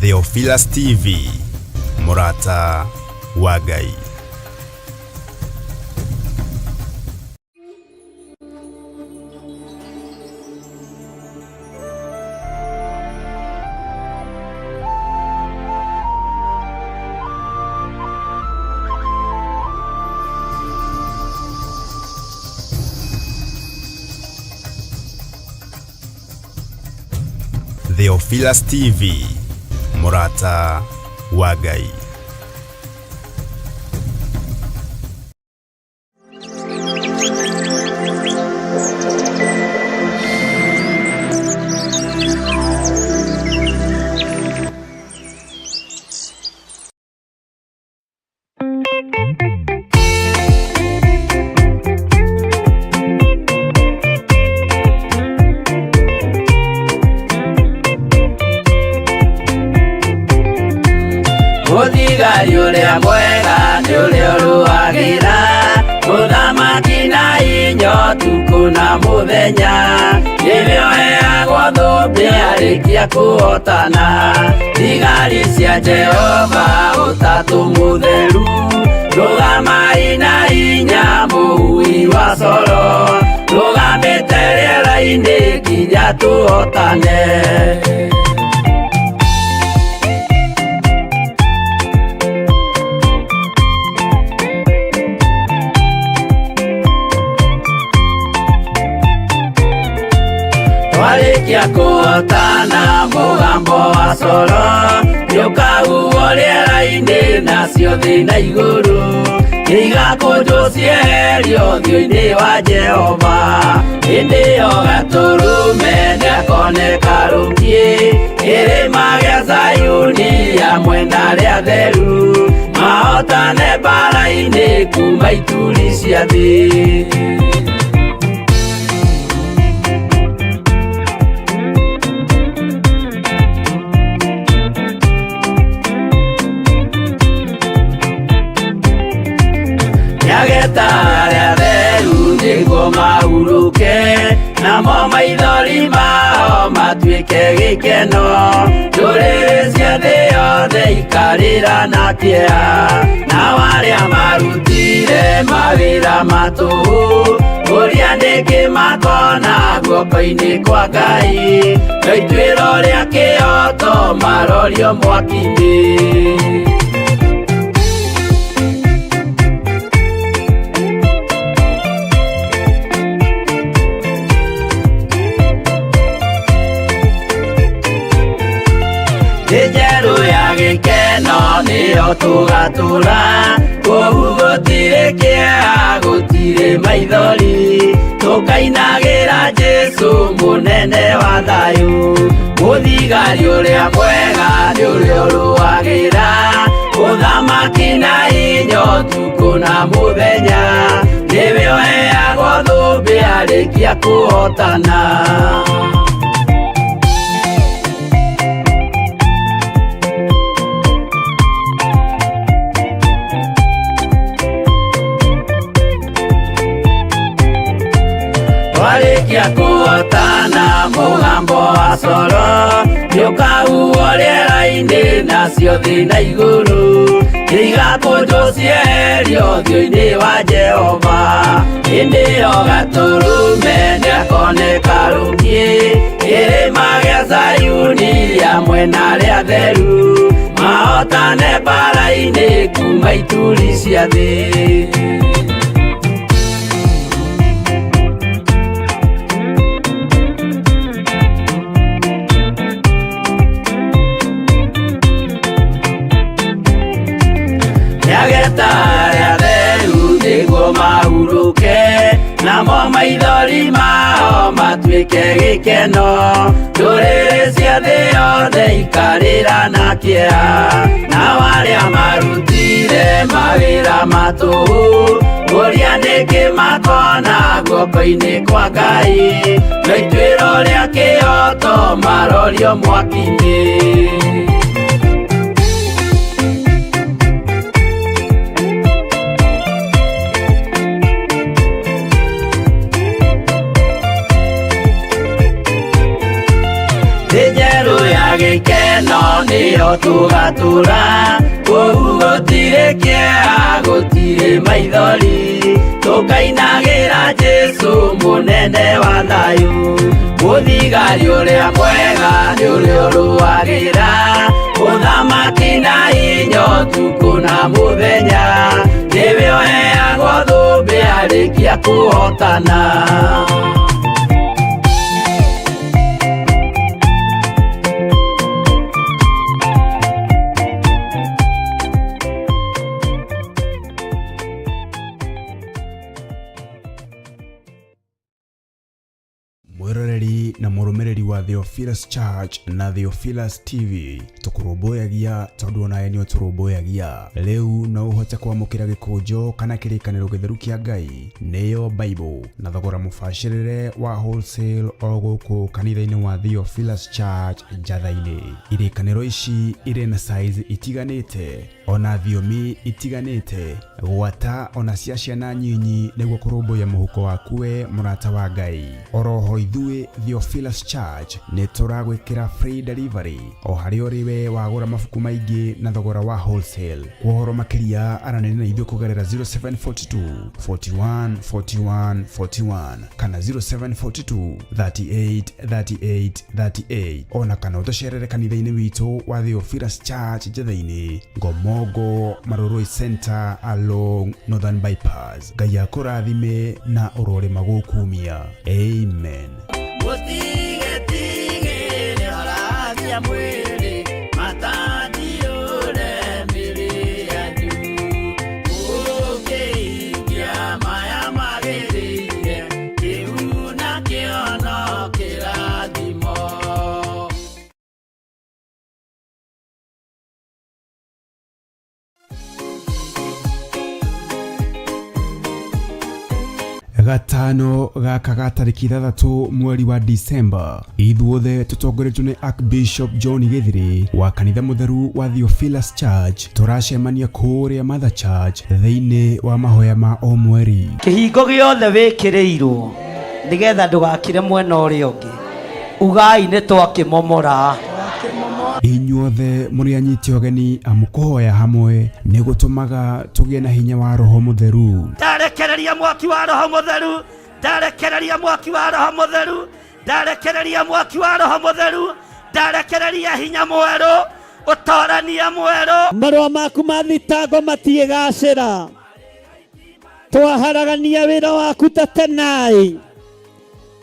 Theophilus TV, mũrata wa Ngai. Theophilus TV, mũrata wa Ngai. Mũthigari ũrĩa mwega nĩ ũrĩa ũrũagĩra mũthamaki na inyo tukũ na mũthenya, nĩwe ũheagwo thũmbĩ arĩkia kũhotana. Thigari cia Jehova ũtatũ mũtheru, rũgamai na hinya mũhui wa coro, rũgamĩte rĩera-inĩ nginya tũhotane. Twarĩkia kũhotana mũgambo wa coro nĩũkahuhwo rĩera-inĩ, nacio thĩ na igũrũ nĩigakũnjwo cieherio ũthiũ-inĩ wa Jehova. Hĩndĩ ĩyo gatũrũme nĩakoneka rũkiĩ kĩrĩma gĩa Zayuni hamwe na arĩa atheru, mahotane mbara-inĩ kuma ituri cia thĩ. Nĩageta arĩa atheru nĩguo mahurũke, namo maithori mao matuĩke gĩkeno. Ndũrĩrĩ cia thĩ yothe ikarĩra na kĩeha, nao arĩa marutire mawĩra ma tũhũ, ũrĩa nĩkĩ makona guoko-inĩ kwa Ngai, no ituĩro rĩa kĩhooto marorio mwaki-inĩ. Thĩ njerũ ya gĩkeno nĩyo tũgatũra, kũu gũtirĩ kĩeha, gũtirĩ maithori, tũkainagĩra Jesũ mũnene wa thayũ. Mũthigari ũrĩa mwega nĩ ũrĩa ũrũagĩra ũthamaki na hinya ũtukũ na mũthenya, nĩwe ũheagwo thũmbĩ arĩkia kũhotana. Twarĩkia kũhotana mũgambo wa coro nĩũkahuhwo rĩera-inĩ, nacio thĩ na igũrũ nĩigakũnjwo cieherio ũthiũ-inĩ wa Jehova. Hĩndĩ ĩyo gatũrũme nĩakoneka rũkiĩ kĩrĩma gĩa Zayuni hamwe na arĩa atheru, mahotane mbara-inĩ kuma ituri cia thĩ. Nĩageta arĩa atheru nĩguo mahurũke, namo maithori mao matuĩke gĩkeno. Ndũrĩrĩ cia thĩ yothe ikarĩra na kĩeha, nao arĩa marutire mawĩra ma tũhũ, ũrĩa nĩkĩ makona guoko-inĩ kwa Ngai, no ituĩro rĩa kĩhooto marorio mwaki-inĩ. Thĩ njerũ ya Gĩkeno nĩyo tũgatũra kũu gũtirĩ kĩeha gũtirĩ maithori tũkainagĩra Jesũ mũnene wa thayũ mũthigari ũrĩa mwega nĩ ũrĩa ũrũagĩra ũthamaki na hinya ũtukũ na mũthenya nĩwe ũheagwo thũmbĩ arĩkia kũhotana. Mwiroreri na mũrũmĩrĩri wa Theophilus Church na Theophilus TV, tũkũrũmbũyagia tondũ onawe nĩ ũtũrũmbũyagia. Rĩu no ũhote kwamũkĩra gĩkũnjo kana kĩrĩkanĩro gĩtheru kĩa Ngai, nĩyo Bible, na thogora mũbacĩrĩre wa wholesale o gũkũ kanitha-inĩ wa Theophilus Church Njatha-inĩ. Irĩkanĩro ici irĩ na size itiganĩte ona thiomi itiganĩte, gwata ona cia ciana nyinyi nĩguo kũrũmbũiya mũhuko waku we mũrata wa Ngai. Oroho ithuĩ Theophilus Church nĩ tũragwĩkĩra free delivery o harĩa ũrĩ we wagũra mabuku maingĩ na thogora wa wholesale. Kwa ũhoro makĩria aranĩria na ithuĩ kũgerera 0742 41 41 41 kana 0742 38 38 38, ona kana ũtũcerere kanitha-inĩ witũ wa Theophilus Church Njatha-inĩ, Ngomongo Marurui Center along Northern Bypass. Ngai akũrathime na ũrorĩma gũkumia. Amen. Mũtigetigĩre ũrathia mwĩrĩ matandiũre mĩrĩ yanyu ũkĩhingia maya magĩrĩire kĩu nakĩo no kĩrathimo. Gatano gaka ga tarĩki 6 mweri wa Disemba, ithuothe tũtongoretio nĩ Archbishop John Gĩthiri wa kanitha mũtheru wa Theophilus Church tũracemania kũrĩa Mother Church thĩinĩ wa mahoya ma o mweri. Kĩhingo gĩothe wĩkĩrĩirwo nĩgetha ndũgakire mwena ũrĩa ũngĩ, ugai nĩ twakĩmomora. Inyuothe mũrĩ anyiti ũgeni, amu kũhoya hamwe nĩ gũtũmaga tũgĩe na hinya wa Roho Mũtheru. Ndarekereria mwaki wa Roho Mũtheru, ndarekereria mwaki wa Roho Mũtheru, ndarekereria mwaki wa Roho Mũtheru, ndarekereria hinya mwerũ, ũtorania mwerũ. Marũa maku ma thitango matiĩgacĩra, twaharagania wĩra waku ta tenai,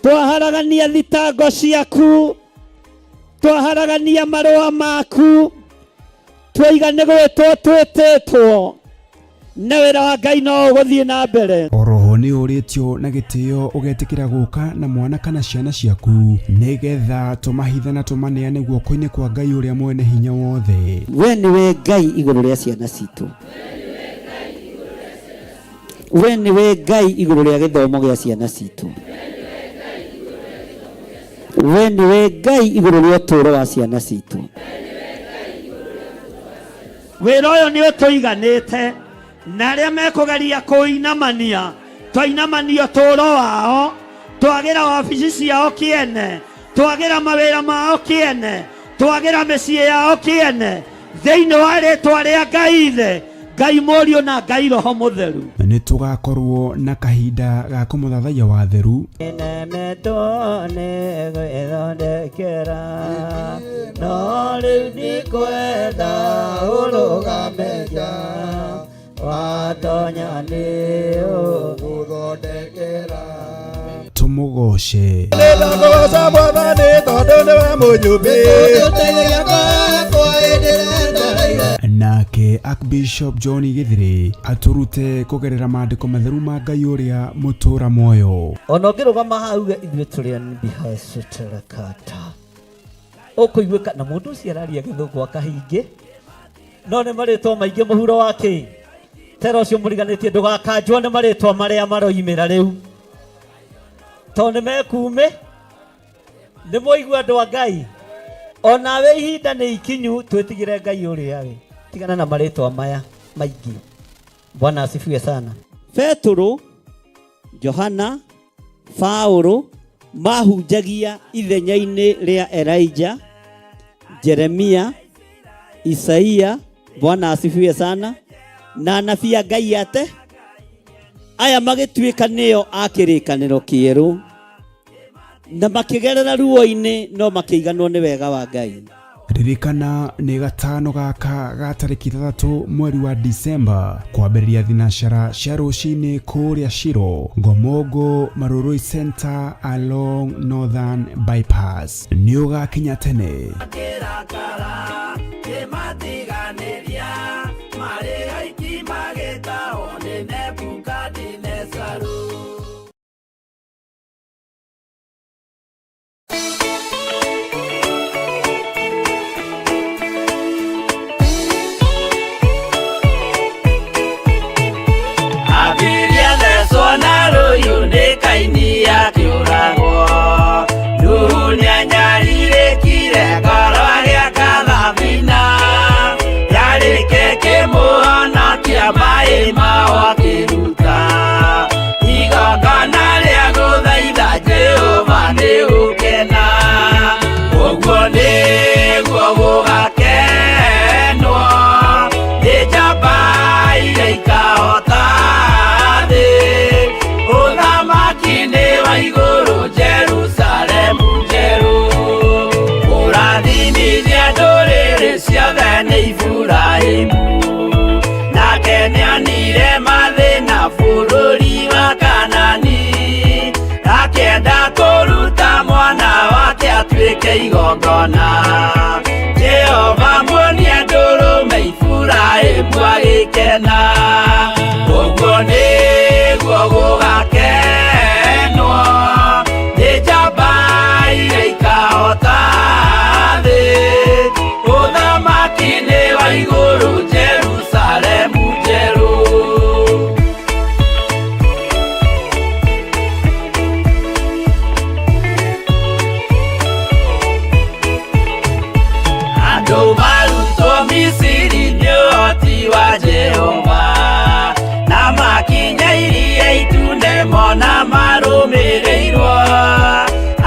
twaharagania thitango ciaku, twaharagania marũa maku, twaiga nĩ gwĩtwo twĩtĩtwo, na wĩra wa Ngai no ũgũthiĩ na mbere. Oroho nĩ ũrĩtio na gĩtĩo ũgetĩkĩra gũka na mwana kana ciana ciaku nĩgetha tũmahithe na tũmaneane guoko-inĩ kwa Ngai ũrĩa mwene hinya wothe. We nĩwe Ngai igũrũ rĩa ciana citũ, we nĩwe Ngai igũrũ rĩa gĩthomo gĩa ciana citũ, we nĩwe Ngai igũrũ rĩa ũtũũro wa ciana citũ. Wĩra ũyũ nĩ ũtũiganĩte, na arĩa mekũgeria kũinamania twainamania ũtũũro wao, twagĩra wabici ciao kĩene, twagĩra mawĩra mao kĩene, twagĩra mĩciĩ yao kĩene, thĩinĩ wa rĩtwa rĩa Ngai Ithe, Ngai Mũriũ na Ngai Roho Mũtheru. Nĩ tũgakorwo na kahinda ga kũmũthathaiya wa theru. Nemetwo nĩ gwĩthondekera, no rĩu ndikwenda ũrũgame nja, watonya nĩ ũgũthondekera. Tũmũgoce. Nĩndakũgoca Mwathani tondũ nĩwe mũnyũmbi. Nake Archbishop John Gĩthiri atũrute kũgerera maandĩko matheru ma Ngai ũrĩa mũtũra muoyo. Ona ũngĩrũgama hau uge ithuĩ tũrĩ anbihacĩtĩrakata, ũkũiguĩka na mũndũ ũcio araria gĩthũngũ akahingĩ, no nĩ marĩtwa maingĩ mũhuro wa kĩ tera ũcio mũriganĩtie ndũgakanjwo nĩ marĩtwa marĩa maroimĩra rĩu, tondũ nĩ mekume nĩ mwaigua andũ a Ngai. Onawe ihinda nĩ ikinyu twĩtigĩre Ngai ũrĩa we, tigana na marĩtwa maya maingĩ. Bwana asifiwe sana. Petũrũ, Johana, Paũlũ mahunjagia ithenya-inĩ rĩa Elijah, Jeremia, Isaia, Bwana asifiwe sana, na anabii a Ngai ate aya magĩtuĩka nĩo a kĩrĩkanĩro kĩerũ na makĩgerera ruo-inĩ no makĩiganwo nĩ wega wa Ngai. Ririkana nĩ gatano gaka ga tarĩki 6 mweri wa Disemba kwambĩrĩria thinacara cia rũcinĩ kũrĩa Shiro Ngomongo Marurui Center along Northern Bypass. Nĩ ũgakinya tene. Abiria thecwo na rũhiũ nĩ Kaini akĩũragwo. Nuhu nĩanyarirĩkire ngoro agĩaka thabina. Yarĩke kĩmũhonokia maĩ mao akĩruta. Igongona rĩa gũthaitha Jehova nĩ gũkena. Ũguo nĩguo gũgakenwo nĩ njamba iria ikahota thĩ. Ũthamaki nĩ wa igũrũ Jerusalemu njerũ. Kũrathimithia ndũrĩrĩ ciothe nĩ Iburahĩmu. Nake nĩonire mathĩna bũrũri wa Kanani. Akĩenda kũruta mwana wake atuĩke igongona. Jehova muonia ndũrũme Iburahĩmu agĩkena. Ũguo nĩguo gũgakenwo nĩ njamba iria ikahota thĩ. Ũthamaki nĩ wa igũrũ Jerusalemu njerũ. Andũ marutwo Misiri nĩ ũhoti wa Jehova, na makinya iria itune mona marũmĩrĩirwo.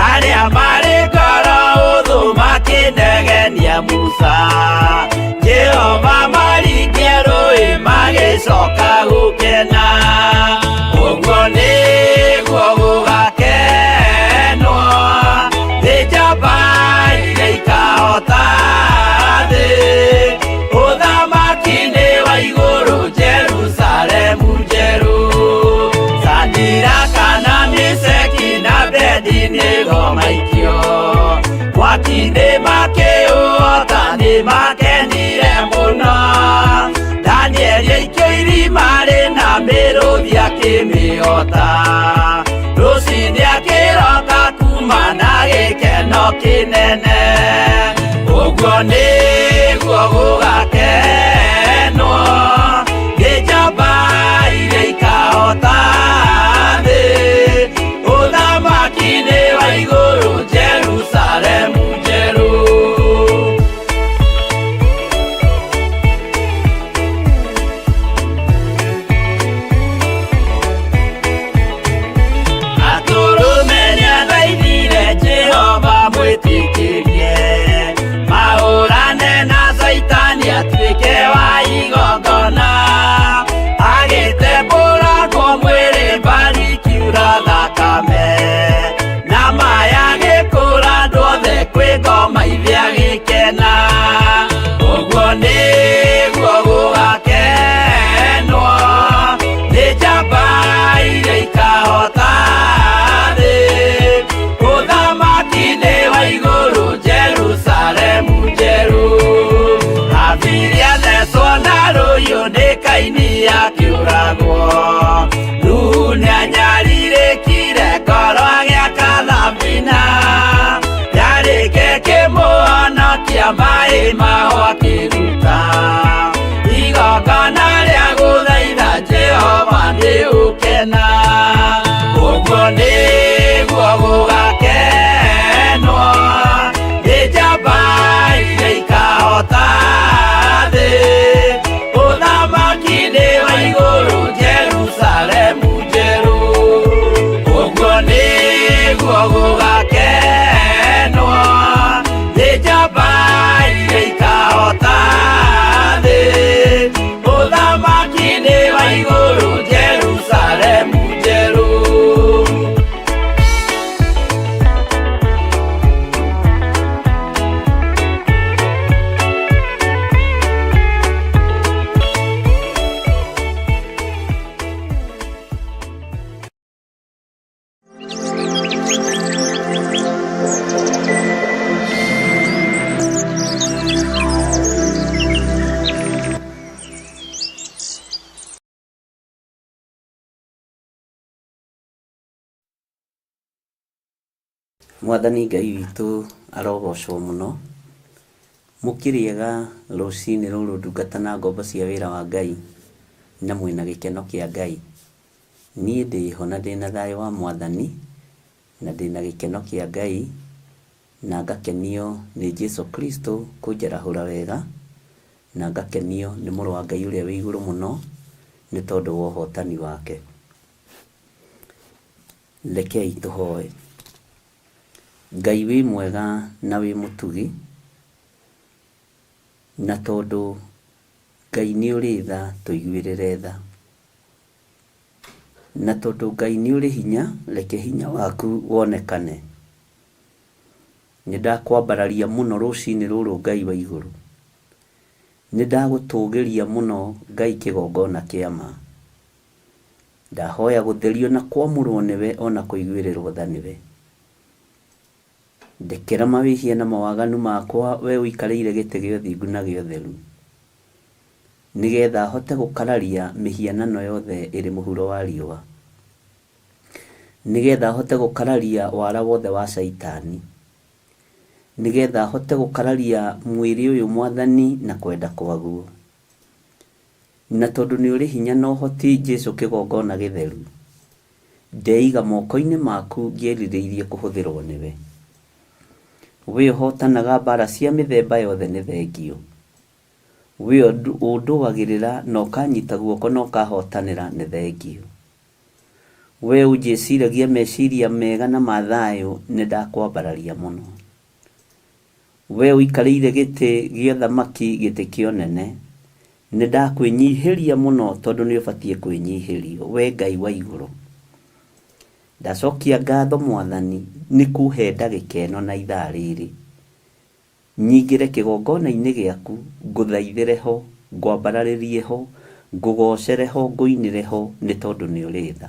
Arĩa marĩ ngoro hũthũ makĩnegenia Musa, Jehova maringie rũĩ magĩcoka gũkena. Ũguo nĩguo gũgakenwo nĩ njamba iria ikahota thĩ. Ũthamaki nĩ wa igũrũ Jerusalemu njerũ. Sadiraka na Meshaki na Abednego maikio mwaki-inĩ makĩũhota nĩ makenire mũno. Danieli aikio irima rĩna mĩrũthi akĩmĩhota. Rũcinĩ akĩroka kuma na gĩkeno kĩnene. Ũguo nĩguo gũgakenwo nĩ njamba iria ikahota thĩ. Ũthamaki nĩ wa igũrũ Jerusalemu njerũ. Atũrũme nĩathaithire Jehova mwĩtĩkĩrie mahũrane na Caitani atuĩke wa igongona. Agĩtembũrangwo mwĩrĩ mbari ikiura thakame, na maya agĩkũra andũ othe kwĩ ngoma ithe agĩkena. Ũguo nĩguo gũgakenwo nĩ njamba iria ikahota thĩ. Ũthamaki nĩ wa igũrũ Jerusalemu njerũ. Abiria thecwo na rũhiũ nĩ Kaini akĩũragwo. Nuhu nĩanyarirĩkire ngoro agĩaka thabina. Yarĩke kĩmũhonokia maĩ mao akĩruta. Igongona rĩa gũthaitha Jehova nĩ ũkena. Ũguo nĩguo gũgakenwo nĩ njamba iria ikahota thĩ. Ũthamaki nĩ wa igũrũ Jerusalemu njerũ. Ũguo nĩguo gũgakenwo nĩ njamba Mwathani Ngai witũ arogocwo mũno. Mũkĩrĩega rũcinĩ rũrũ ndungata na ngombo cia wĩra wa Ngai na mwĩna gĩkeno kĩa Ngai. Niĩ ndĩho na ndĩna thayũ wa Mwathani na ndĩna gĩkeno kĩa Ngai na ngakenio nĩ Jesu Kristo kũnjarahũra wega na ngakenio nĩ mũrũ wa Ngai ũrĩa wĩ igũrũ mũno nĩ tondũ wa ũhotani wake. Rekei tũhoe. Ngai wĩ mwega na wĩ mũtugi, na tondũ Ngai nĩ ũrĩ tha, tũiguĩrĩre tha. Na tondũ Ngai nĩ ũrĩ hinya, reke hinya waku wonekane. Nĩ ndakwambararia mũno rũcinĩ rũrũ Ngai wa igũrũ. Nĩ ndagũtũgĩria mũno Ngai kĩgongona kĩa ma. Ndahoya gũtherio na kwamũrwo nĩwe ona kũiguĩrĩrwo tha nĩwe. Ndekera mawĩhia na mawaganu makwa we ũikarĩire gĩtĩ gĩa ũthingu na gĩa ũtheru. Nĩgetha hote gũkararia mĩhianano yothe ĩrĩ mũhuro wa riũa. Nĩgetha hote gũkararia wara wothe wa caitani. Nĩgetha hote gũkararia mwĩrĩ ũyũ Mwathani na kwenda kwaguo. Na tondũ nĩ ũrĩ hinya na ũhoti Jesu kĩgongona gĩtheru, ndeiga moko-inĩ maku ngĩerirĩirie kũhũthĩrwo nĩwe. We ũhotanaga mbara cia mĩthemba yothe nĩ thengiũ. We ũndũagĩrĩra na ũkanyita guoko na ũkahotanĩra nĩ thengiũ. We ũnjĩciragia meciria mega na ma thayũ nĩ ndakwambararia mũno. We ũikarĩire gĩtĩ gĩa ũthamaki gĩtĩ kĩa ũnene, nĩ ndakwĩnyihĩria mũno tondũ nĩ ũbatiĩ kwĩnyihĩrio, we Ngai wa igũrũ. Ndacokia ngatho Mwathani nĩ kũhe ndagĩka ĩno na ithaa rĩrĩ. Nyingĩre kĩgongona-inĩ gĩaku, ngũthaithĩre ho, ngwambararĩrie ho, ngũgocere ho, ngũinĩre ho, nĩ tondũ nĩ ũrĩ tha.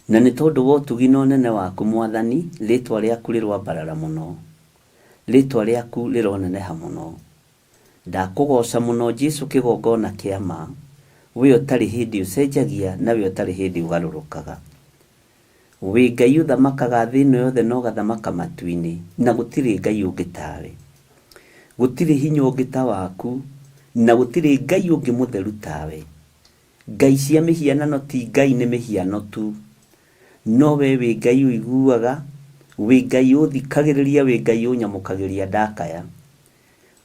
Na nĩ tondũ wa ũtugi na ũnene waku Mwathani, rĩtwa rĩaku rĩroambarara mũno. Rĩtwa rĩaku rĩroneneha mũno. Ndakũgoca mũno Jesu kĩgongona kĩa ma, we ũtarĩ hĩndĩ ũcenjagia na we ũtarĩ hĩndĩ ũgarũrũkaga. Wĩ Ngai ũthamakaga thĩ ĩno yothe na ũgathamaka matu-inĩ, na gũtirĩ Ngai ũngĩ tawe. Gũtirĩ hinya ũngĩ ta waku, na gũtirĩ Ngai ũngĩ mũtheru tawe. Ngai cia mĩhianano ti Ngai nĩ mĩhiano tu. No we wĩ Ngai ũiguaga, wĩ Ngai ũthikagĩrĩria, wĩ Ngai ũnyamũkagĩria ndakaya.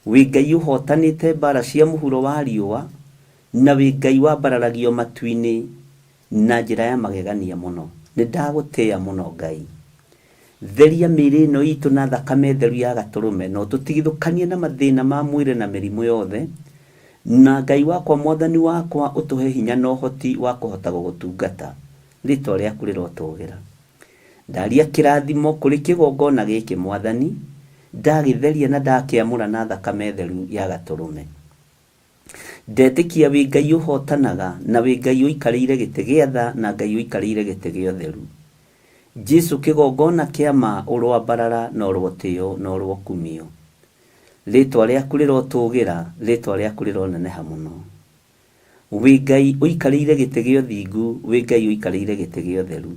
Wĩ Ngai ũhotanĩte mbara cia mũhuro wa riũa, na wĩ Ngai wambararagio matu-inĩ na njĩra ya magegania mũno. Nĩ ndagũtĩĩa mũno Ngai. Theria mĩĩrĩ ĩno itũ na thakame theru ya gatũrũme na ũtũtigithũkanie na mathĩna ma mwĩrĩ na mĩrimũ yothe. Na Ngai wakwa Mwathani wakwa ũtũhe hinya na ũhoti wa kũhota gũgũtungata. Rĩtwa rĩaku rĩrotũgĩra. Ndaria kĩrathimo kũrĩ kĩgongona gĩkĩ Mwathani, ndagĩtheria na ndakĩamũra na thakame theru ya gatũrũme. Ndetĩkia wĩ Ngai ũhotanaga na wĩ Ngai ũikarĩire gĩtĩ gĩa tha na Ngai ũikarĩire gĩtĩ gĩa ũtheru. Jesu kĩgongona kĩa ma ũroambarara na ũrotĩo na ũrokumio. Rĩtwa rĩaku rĩrotũgĩra, rĩtwa rĩaku rĩroneneha mũno. Wĩ Ngai ũikarĩire gĩtĩ gĩa ũthingu, wĩ Ngai ũikarĩire gĩtĩ gĩa ũtheru.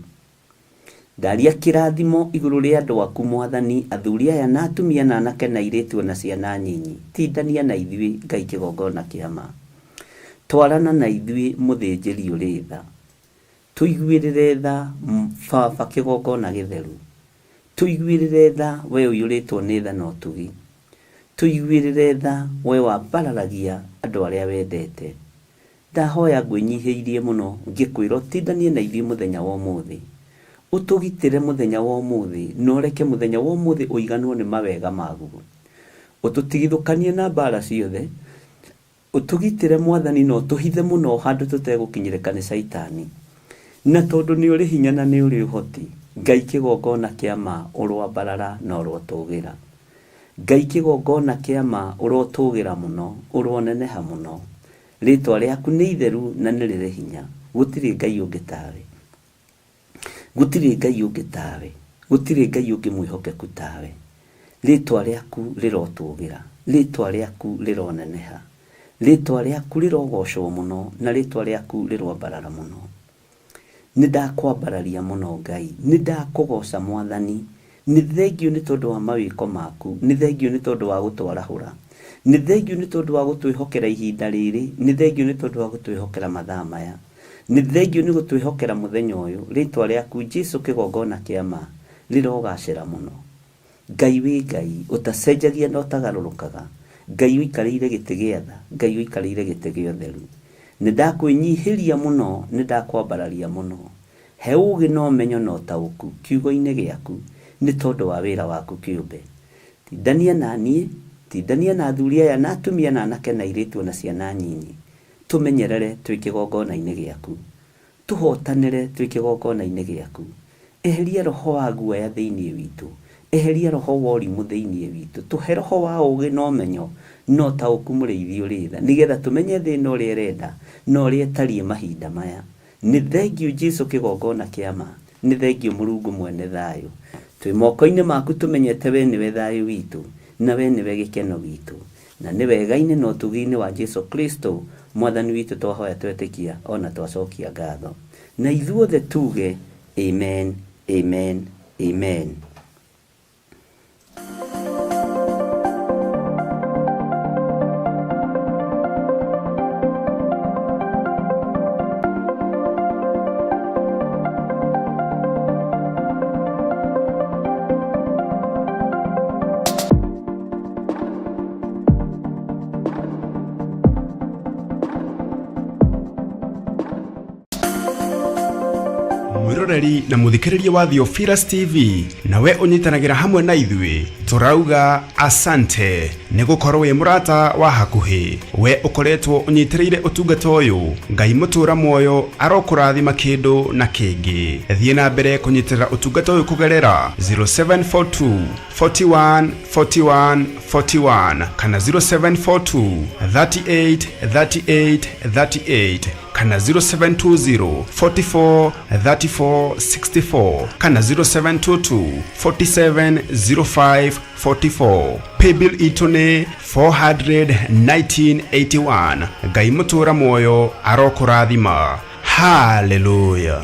Ndaria kĩrathimo igũrũ rĩa andũ aku Mwathani, athuri aya na atumia na anake na airĩtu ona ciana nyinyi. Tindania na ithuĩ Ngai kĩgongona kĩa ma. Twarana na ithuĩ mũthĩnjĩri ũrĩ tha. Tũiguĩrĩre tha Baba kĩgongona gĩtheru. Tũiguĩrĩre tha we ũiyũrĩtwo nĩ tha na ũtugi. Tũiguĩrĩre tha we wambararagia andũ arĩa wendete. Ndahoya ngwĩnyihĩirie mũno ngĩkwĩra ũtindanie na ithuĩ mũthenya wa ũmũthĩ. Ũtũgitĩre mũthenya wa ũmũthĩ na ũreke mũthenya wa ũmũthĩ ũiganwo nĩ mawega maguo. Ũtũtigithũkanie na mbara ciothe. Ũtũgitĩre Mwathani na ũtũhithe mũno handũ tũtegũkinyĩrĩka nĩ caitani. Na tondũ nĩ ũrĩ hinya na nĩ ũrĩ ũhoti, Ngai kĩgongona kĩa ma ũroambarara na ũrotũgĩra. Ngai kĩgongona kĩa ma ũrotũgĩra mũno, ũroneneha mũno. Rĩtwa rĩaku nĩ itheru na nĩ rĩrĩ hinya. Gũtirĩ Ngai ũngĩ tawe. Gũtirĩ Ngai ũngĩ tawe. Gũtirĩ Ngai ũngĩ mwĩhokeku tawe. Rĩtwa rĩaku rĩrotũgĩra. Rĩtwa rĩaku rĩroneneha. Rĩtwa rĩaku rĩrogocwo mũno na rĩtwa rĩaku rĩroambarara mũno. Nĩ ndakwambararia mũno Ngai. Nĩ ndakũgoca Mwathani. Nĩ thengiũ nĩ tondũ wa mawĩko maku, nĩ thengiũ nĩ tondũ wa gũtwarahũra, nĩ thengiũ nĩ tondũ wa gũtwĩhokera ihinda rĩrĩ, nĩ thengiũ nĩ tondũ wa gũtwĩhokera mathaa maya, nĩ thengiũ nĩ gũtwĩhokera mũthenya ũyũ. Rĩtwa rĩaku Jesu kĩgongona kĩa ma rĩrogacĩra mũno. Ngai wĩ Ngai ũtacenjagia na ũtagarũrũkaga, Ngai ũikarĩire gĩtĩ gĩa tha, Ngai ũikarĩire gĩtĩ gĩa ũtheru. Nĩ ndakwĩnyihĩria mũno, nĩ ndakwambararia mũno. He ũũgĩ na ũmenyo na ũtaũku kiugo-inĩ gĩaku, nĩ tondũ wa wĩra waku kĩũmbe. Tindania na niĩ, tindania na athuri aya na atumia na anake na airĩtu o na ciana nyinyi. Tũmenyerere twĩ kĩgongona-inĩ gĩaku. Tũhootanĩre twĩ kĩgongona-inĩ gĩaku. Eheria roho wa guoya thĩinĩ witũ. Eheria roho wa ũrimũ thĩinĩ witũ. Tũhe roho wa ũũgĩ na ũmenyo na ũtaũku Mũrĩithi ũrĩ tha, nĩgetha tũmenye thĩ ĩno ũrĩa ĩrenda na ũrĩa ĩtariĩ mahinda maya. Nĩ thengiũ Jesu kĩgongona kĩa ma. Nĩ thengiũ Mũrungu mwene thayũ. Twĩ moko-inĩ maku tũmenyete we nĩwe thayũ witũ, na we nĩwe gĩkeno gitũ. Na nĩ wega-inĩ na ũtugi-inĩ wa Jesu Kristo Mwathani witũ twahoya twetĩkia o na twacokia ngatho. Na ithuothe tuge Amen, Amen, Amen. Mwiroreri na muthikiriria wa Theophilus TV, nawe ũnyitanagĩra hamwe na ithuĩ, tũrauga asante nĩ gũkorwo wĩ mũrata wa hakuhĩ. We ũkoretwo ũnyitĩrĩire ũtungata ũyũ, Ngai mũtũra muoyo arokũrathima kĩndũ na kĩngĩ. Thiĩ na mbere kũnyitĩrĩra ũtungata ũyũ kũgerera 0742 41 41 41 kana 0742 38 38 38 kana 0720 44 34 64 kana 0722 47 05 44. Paybill itũ nĩ 41981. Ngai mũtũra muoyo arokũrathima. Haleluya.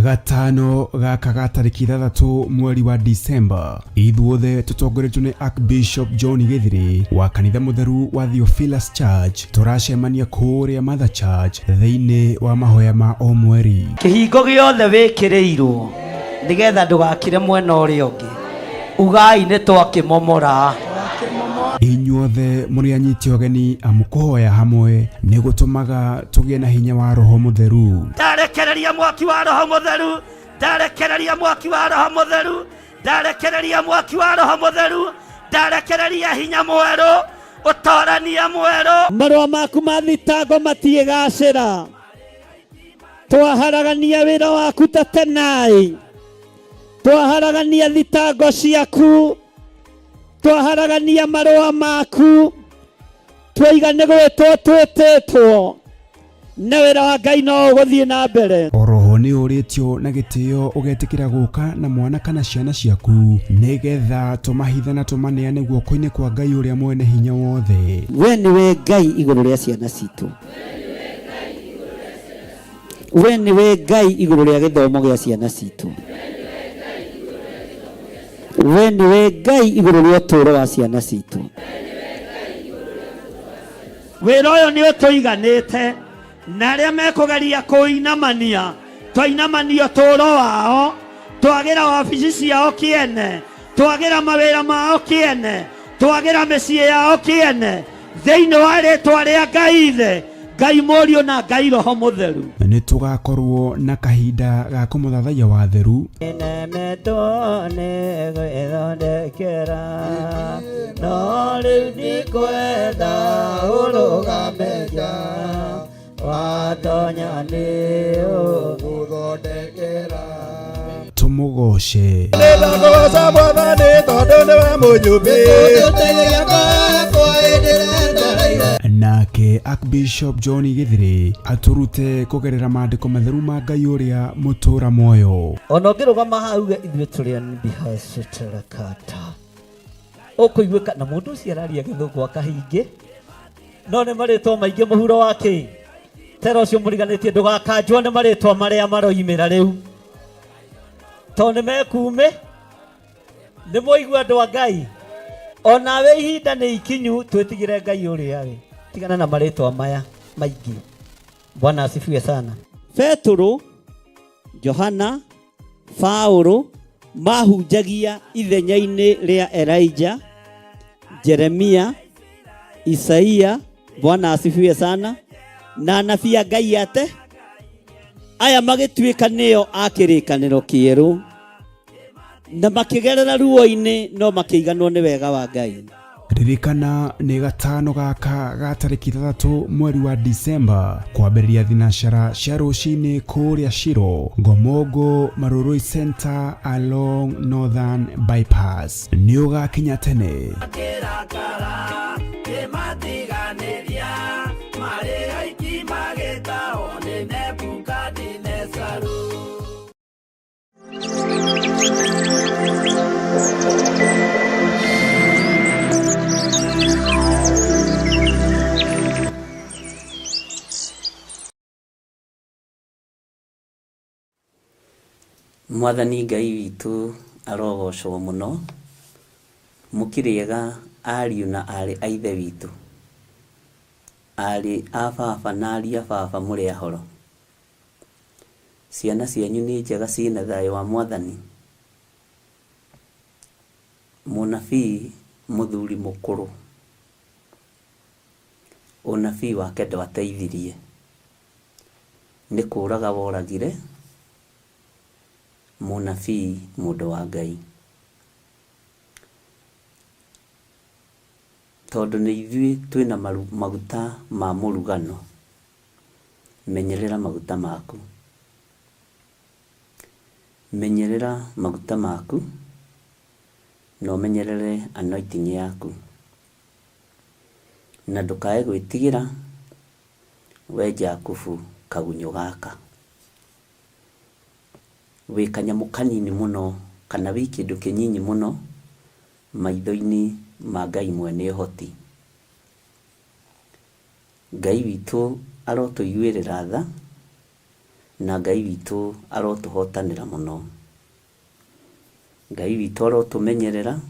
Gatano gaka ga tarĩki 6 mweri wa Disemba, ithuothe tũtongoretio nĩ Archbishop John Gĩthiri wa kanitha mũtheru wa Theophilus Church tũracemania kũrĩa Mother Church thĩinĩ wa mahoya ma o mweri. Kĩhingo gĩothe wĩkĩrĩirwo nĩgetha ndũgakire mwena ũrĩa ũngĩ, ugai nĩ twakĩmomora. Inyuothe mũrĩ anyiti ũgeni, amu kũhoya hamwe nĩ gũtũmaga tũgĩe na hinya wa Roho Mũtheru. Ndarekereria mwaki wa Roho Mũtheru, ndarekereria mwaki wa Roho Mũtheru, ndarekereria mwaki wa Roho Mũtheru, ndarekereria hinya mwerũ, ũtorania mwerũ. Marũa maku ma thitango matiĩgacĩra, twaharagania wĩra waku ta tenai, twaharagania thitango ciaku, twaharagania marũa maku, twaiga nĩ gwĩtwo twĩtĩtwo, na wĩra wa Ngai no ũgũthiĩ na mbere. Oroho nĩ ũrĩtio na gĩtĩo ũgetĩkĩra gũka na mwana kana ciana ciaku, nĩgetha tũmahithe na tũmaneane guoko-inĩ kwa Ngai ũrĩa mwene hinya wothe. We nĩwe Ngai igũrũ rĩa ciana citũ. We nĩwe Ngai igũrũ rĩa gĩthomo gĩa ciana citũ. We nĩwe Ngai igũrũ rĩa ũtũũro wa ciana citũ. Wĩra ũyũ nĩ ũtũiganĩte, na arĩa mekũgeria kũinamania, twainamania ũtũũro wao, twagĩra wabici ciao kĩene, twagĩra mawĩra mao kĩene, twagĩra mĩciĩ yao kĩene, thĩinĩ wa rĩtwa rĩa Ngai Ithe, Ngai Mũriũ na Ngai Roho Mũtheru. Nĩ tũgakorwo na kahinda ga kũmũthathaiya wa theru. Nemetwo nĩ gwĩthondekera, no rĩu ndikwenda ũrũgame nja, watonya nĩ ũgũthondekera. Tũmũgoce. Nĩndakũgoca Mwathani tondũ nĩwe mũnyũmbi. Nake Nake Archbishop John Githiri atũrute kũgerera maandĩko matheru ma Ngai ũrĩa mũtũra muoyo. Ona ũngĩrũgama haha uge ithuĩ tũrĩ anbihaciterakata ũkũiguĩka na mũndũ ũcio araria gĩthũngũ akahingĩ no nĩ marĩtwa maingĩ mũhuro wa kĩ tera ũcio mũriganĩtie ndũgakanjwo nĩ marĩtwa marĩa maroimĩra rĩu tondũ nĩ mekuumĩ nĩ mwaigua andũ a Ngai onawe ihinda nĩ ikinyu twĩtigĩre Ngai ũrĩa rĩ tigana na marĩtwa maya maingĩ. Bwana asifiwe sana. Petũrũ, Johana, Paulo mahunjagia ithenya-inĩ rĩa Elijah, Jeremia, Isaia, Bwana asifiwe sana, na anabii a Ngai ate aya magĩtuĩka nĩo a kĩrĩkanĩro kĩerũ na makĩgerera ruo-inĩ no makĩiganwo nĩ wega wa Ngai. Ririkana nĩ gatano gaka ga tarĩki 6 mweri wa Disemba kwambĩrĩria thinacara cia rũcinĩ kũrĩa Shiro Ngomongo Marurui Center along Northern Bypass. Nĩ ũgakinya tene. Mwathani Ngai witũ arogocwo mũno. Mũkĩrĩega ariũ na aarĩ a Ithe witũ, aarĩ a baba na ariũ a baba mũrĩ ahoro? Ciana cianyu nĩ njega ciĩna thayũ wa Mwathani? Mũnabii mũthuri mũkũrũ, ũnabii wake ndwateithirie, nĩ kũraga woragire mũnabii mũndũ wa Ngai. Tondũ nĩ ithuĩ twĩna maguta ma mũrugano, menyerera maguta maku. Menyerera maguta maku na ũmenyerere anointing yaku. Na ndũkae gwĩtigĩra we Jakubu kagunyũ gaka. Wĩ kanyamũ kanini mũno kana wĩ kĩndũ kĩnyinyi mũno maitho-inĩ ma Ngai mwene ũhoti. Ngai witũ arotũiguĩrĩra tha na Ngai witũ arotũhotanĩra mũno. Ngai witũ arotũmenyerera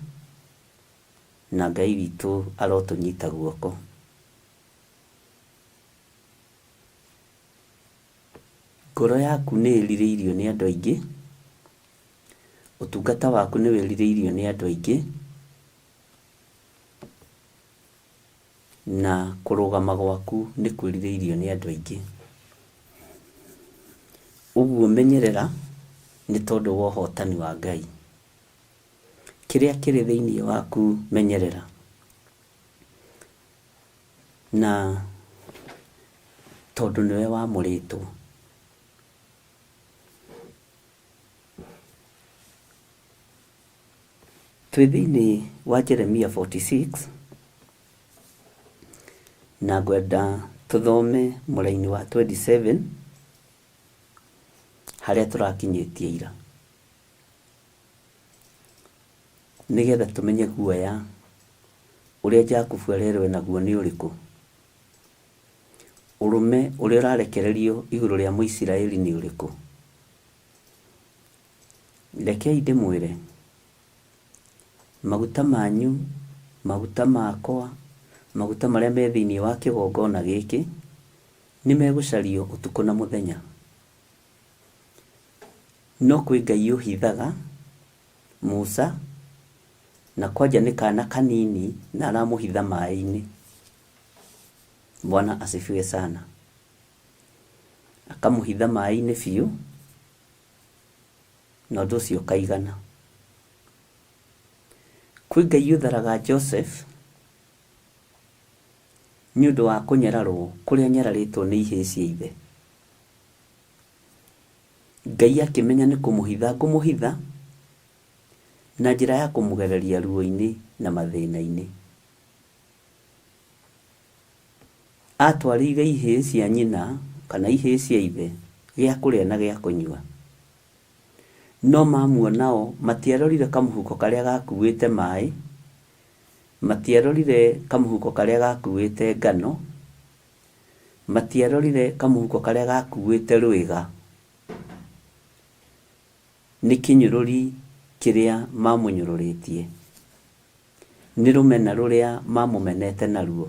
na Ngai witũ arotũnyita guoko. Ngoro yaku nĩ ĩrirĩirio nĩ andũ aingĩ, ũtungata waku nĩ wĩrirĩirio nĩ andũ aingĩ, na kũrũgama gwaku nĩ kwĩrirĩirio nĩ andũ aingĩ. Ũguo menyerera nĩ tondũ wa ũhotani wa Ngai. Kĩrĩa kĩrĩ thĩinĩ waku menyerera. Na tondũ nĩwe wamũrĩtwo. Twĩ thĩinĩ wa Jeremia 46 na ngwenda tũthome mũraini wa 27 harĩa tũrakinyĩtie ira, nĩgetha tũmenye guoya ũrĩa Jakubu arerwo naguo nĩ ũrĩkũ, ũrũme ũrĩa ũrarekererio igũrũ rĩa Mũisiraeli nĩ ũrĩkũ. Rekei ndĩmwĩre, maguta manyu, maguta makwa, maguta marĩa me thĩinĩ wa kĩgongona gĩkĩ, nĩ megũcario ũtukũ na mũthenya. No kwĩ Ngai ũhithaga Musa, na kwanja nĩ kana kanini na aramũhitha maĩ-inĩ. Bwana asifiwe sana. Akamũhitha maĩ-inĩ biũ, na ũndũ ũcio ũkaigana. Kwĩ Ngai ũtharaga Joseph nĩ ũndũ wa kũnyararwo kũrĩa anyararĩtwo nĩ ihĩĩ cia ithe. Ngai akĩmenya nĩ kũmũhitha ngũmũhitha na njĩra ya kũmũgereria ruo-inĩ na mathĩna-inĩ. Atwarĩire ihĩĩ cia nyina kana ihĩĩ cia ithe gĩa kũrĩa na gĩa kũnyua. No mamuona o matiarorire kamũhuko karĩa gakuĩte maĩ, matiarorire kamũhuko karĩa gakuĩte ngano, matiarorire kamũhuko karĩa gakuĩte rwĩga. Nĩ kĩnyũrũri kĩrĩa mamũnyũrũrĩtie, nĩ rũmena rũrĩa mamũmenete naruo.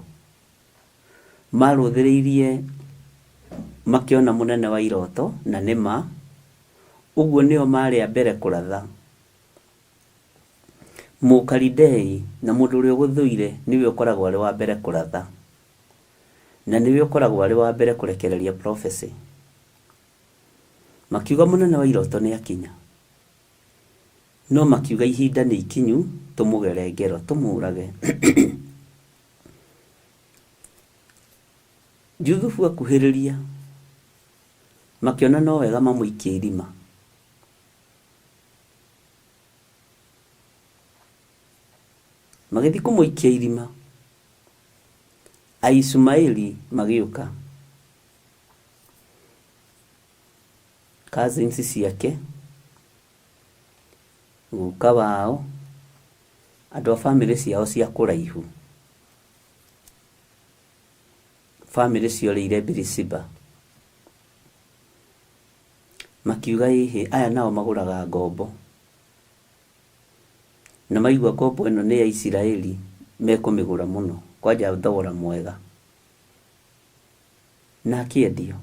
Marũthĩrĩirie makĩona mũnene wa iroto, na nĩ ma, ũguo nĩo maarĩ a mbere kũratha. Mũkalidei na mũndũ ũrĩa ũgũthũire nĩwe ũkoragwo arĩ wa mbere kũratha, na nĩwe ũkoragwo arĩ wa mbere kũrekereria prophecy. Makiuga mũnene wa iroto nĩ akinya, no makiuga ihinda nĩ ikinyu tũmũgere ngero, tũmũrage. Juthubu akuhĩrĩria, makĩona no wega mamũikie irima. Magĩthiĩ kũmũikia irima, Aishumaeli magĩũka. Cousins ciake, guka wao, andũ a bamĩrĩ ciao cia kũraihu. Bamĩrĩ ciorĩire Birishiba. Makiuga ĩhĩ, aya nao magũraga ngombo. Na maigua ngombo ĩno nĩ ya Isiraeli, mekũmĩgũra mũno, kwanja thogora mwega. Na akĩendio.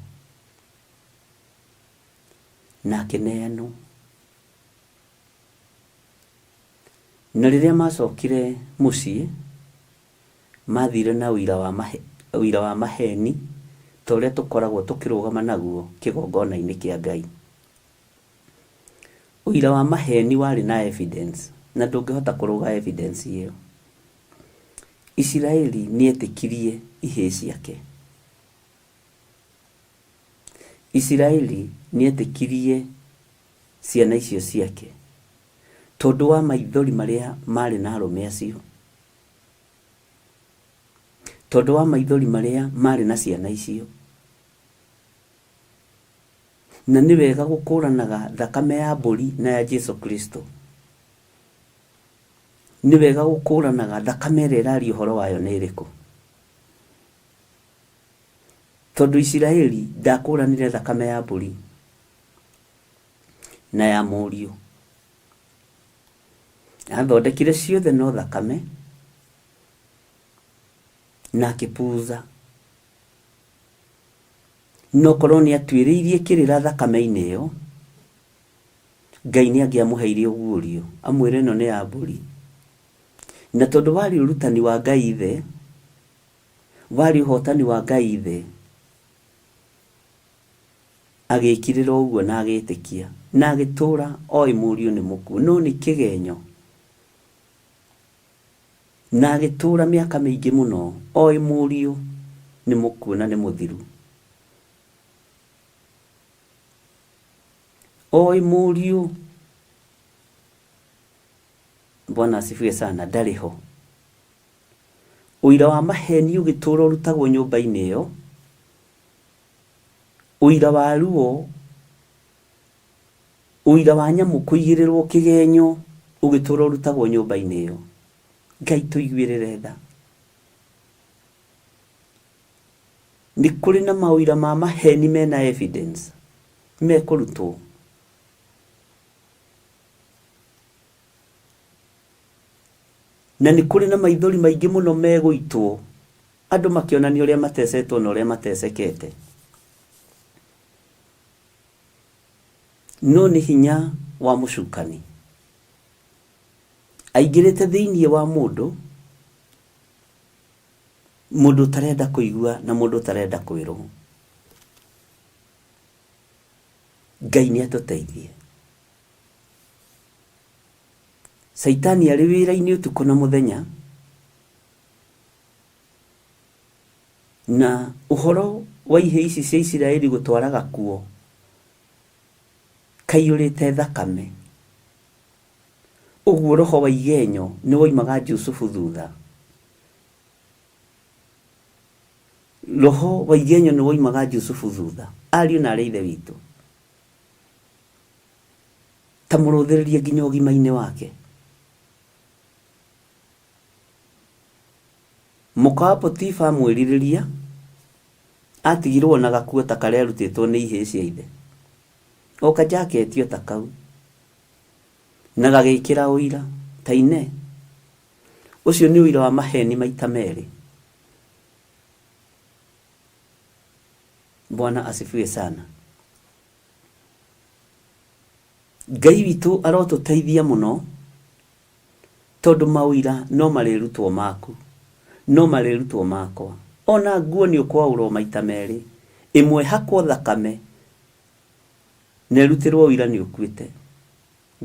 Na akĩneanwo. Na rĩrĩa macokire mũciĩ, mathire na ũira wa mahe, ũira wa maheni ta ũrĩa tũkoragwo tũkĩrũgama naguo kĩgongona-inĩ kĩa Ngai. Ũira wa maheni warĩ na evidence, na ndũngĩhota kũrũga evidence ĩyo. Isiraeli nĩetĩkirie ihĩĩ ciake. Isiraeli nĩetĩkirie ciana icio ciake tondũ wa maithori marĩa marĩ na arũme acio, tondũ wa maithori marĩa marĩ na ciana icio. Na nĩ wega gũkũranaga thakame ya mbũri na ya Jesu Kristo. Nĩ wega gũkũranaga thakame ĩrĩa ĩraria ũhoro wayo nĩ ĩrĩkũ. Tondũ Isiraeli ndakũranire thakame ya mbũri na ya mũriũ. Athondekire ciothe no thakame na akĩpuza. No korwo nĩ atuĩrĩirie kĩrĩra thakame-inĩ ĩyo, Ngai nĩ angĩamũheire ũguũrio, amwĩre ĩno nĩ ya mbũri. Na tondũ warĩ ũrutani wa Ngai Ithe, warĩ ũhotani wa Ngai Ithe, agĩkirĩra ũguo na agĩtĩkia, na agĩtũra oĩ mũriũ nĩ mũkuũ, no nĩ kĩgenyo. Na agĩtũra mĩaka mĩingĩ mũno oĩ mũriũ nĩ mũkuũ na nĩ mũthiru. Oĩ mũriũ, Bwana asifiwe sana, ndarĩ ho. Ũira wa maheni ũgĩtũra ũrutagwo nyũmba-inĩ ĩyo, ũira wa ruo, ũira wa nyamũ kũigĩrĩrwo kĩgenyo ũgĩtũra ũrutagwo nyũmba-inĩ ĩyo. Ngai tũiguĩrĩre tha. Nĩ kũrĩ na maũira ma maheni mena evidence mekũrutwo. Na nĩ kũrĩ na maithori maingĩ mũno megũitwo andũ makĩonania ũrĩa matecetwo na ũrĩa matecekete. No nĩ hinya wa mũcukani aingĩrĩte thĩinĩ wa mũndũ, mũndũ ũtarenda kũigua na mũndũ ũtarenda kwĩrwo. Ngai nĩ atũteithie. Caitani arĩ wĩra-inĩ ũtukũ na mũthenya, na ũhoro wa ihĩĩ ici cia Isiraeli gũtwara gakuo kaiyũrĩte thakame. Ũguo roho wa igenyo nĩ woimaga Jusufu thutha. Roho wa igenyo nĩ woimaga Jusufu thutha. Ariũ na arĩ ithe witũ, ta mũrũthĩrĩrie nginya ũgima-inĩ wake. Mũka wa Potifa amwĩrirĩria, atigirwo na gakuo ta karĩa arutĩtwo nĩ ihĩĩ cia ithe, o kajaketi o ta kau, na gagĩkĩra ũira ta ine. Ũcio nĩ ũira wa maheni maita merĩ. Bwana asifiwe sana. Ngai witũ arotũteithia mũno, tondũ maũira no marĩrutwo maku, no marĩrutwo makwa. Ona nguo nĩ ũkwaũrwo maita merĩ, ĩmwe hakwo thakame na ĩrutĩrwo ũira nĩ ũkuĩte.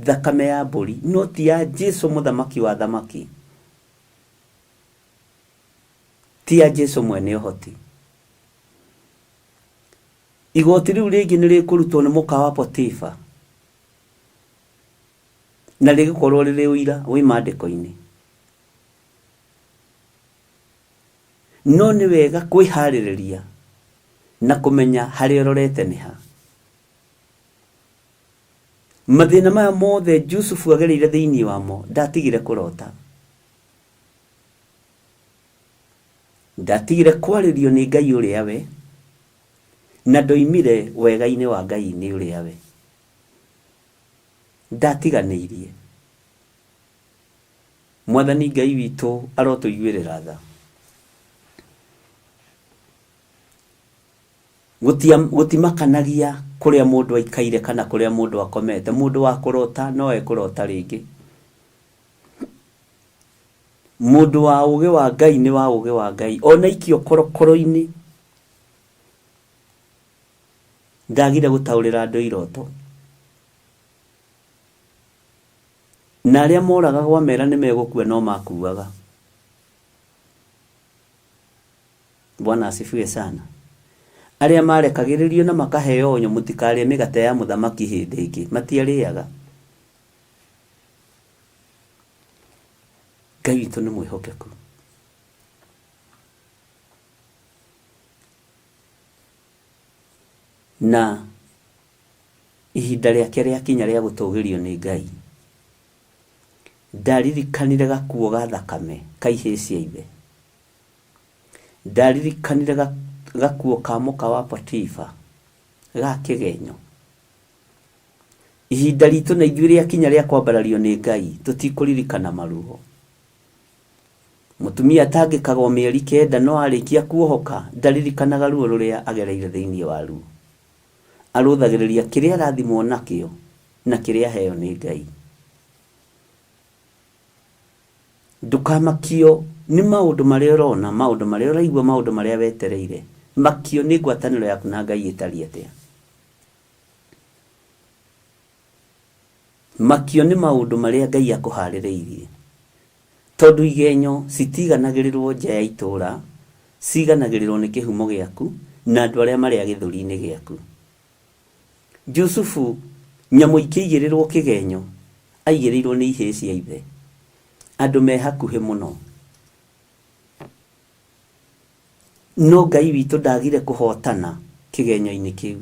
Thakame ya mbũri, no ti ya Jesu mũthamaki wa thamaki, ti ya Jesu mwene ũhoti. Igoti rĩu rĩngĩ nĩ rĩkũrutwo nĩ mũka wa Potifa, na rĩgũkorwo rĩrĩ ũira wĩ maandĩko-inĩ. No nĩ wega kwĩharĩrĩria na kũmenya harĩa ũrorete nĩ ha. Mathĩna maya mothe Jusufu agereire thĩinĩ wamo, ndatigire kũrota, ndatigire kwarĩrio nĩ Ngai ũrĩa we, na ndoimire wega-inĩ wa Ngai nĩ ũrĩa we, ndatiganĩirie. Mwathani Ngai witũ arotũiguĩrĩra tha. Gũtimakanagia kũrĩa mũndũ aikaire kana kũrĩa mũndũ akomete. Mũndũ wa kũrota no ekũrota rĩngĩ. Mũndũ wa ũũgĩ wa Ngai nĩ wa ũũgĩ wa Ngai. Ona aikio korokoro-inĩ, ndagire gũtaũrĩra andũ iroto. Na arĩa moragagwo amera nĩ megũkua no makuaga. Bwana asifiwe sana. Arĩa marekagĩrĩrio na makaheo onyo mũtikarĩe mĩgate ya mũthamaki hĩndĩ ĩngĩ, matiarĩaga. Ngai witũ nĩ mwĩhokeku. Na ihinda rĩake rĩakinya rĩa gũtũgĩrio nĩ Ngai, ndaririkanire gakuo ga thakame ka ihĩĩ cia ithe, ndaririkanire gakuo ka mũka wa Potifa ga kĩgenyo. Ihinda ritũ na ithuĩ rĩakinya rĩa kwambarario nĩ Ngai, tũtikũririkana maruo. Mũtumia atangĩkaga o mĩeri 9, no arĩkia kuohoka ndaririkanaga ruo rũrĩa agereire thĩinĩ wa ruo. Arũthagĩrĩria kĩrĩa arathimwo nakĩo na kĩrĩa aheo nĩ Ngai. Ndũkamakio nĩ maũndũ marĩa ũrona, maũndũ marĩa ũraigua, maũndũ marĩa wetereire. Makio nĩ ngwatanĩro yaku na Ngai ĩtariĩ atĩa. Makio nĩ maũndũ marĩa Ngai akũharĩrĩirie. Tondũ igenyo citiganagĩrĩrwo nja ya itũũra, ciganagĩrĩrwo nĩ kĩhumo gĩaku na andũ arĩa marĩ a gĩthũri-inĩ gĩaku. Jusufu nyamũ ikĩigĩrĩrwo kĩgenyo, aigĩrĩirwo nĩ ihĩĩ cia ithe, andũ me hakuhĩ mũno. No Ngai witũ ndagire kũhotana kĩgenyo-inĩ kĩu.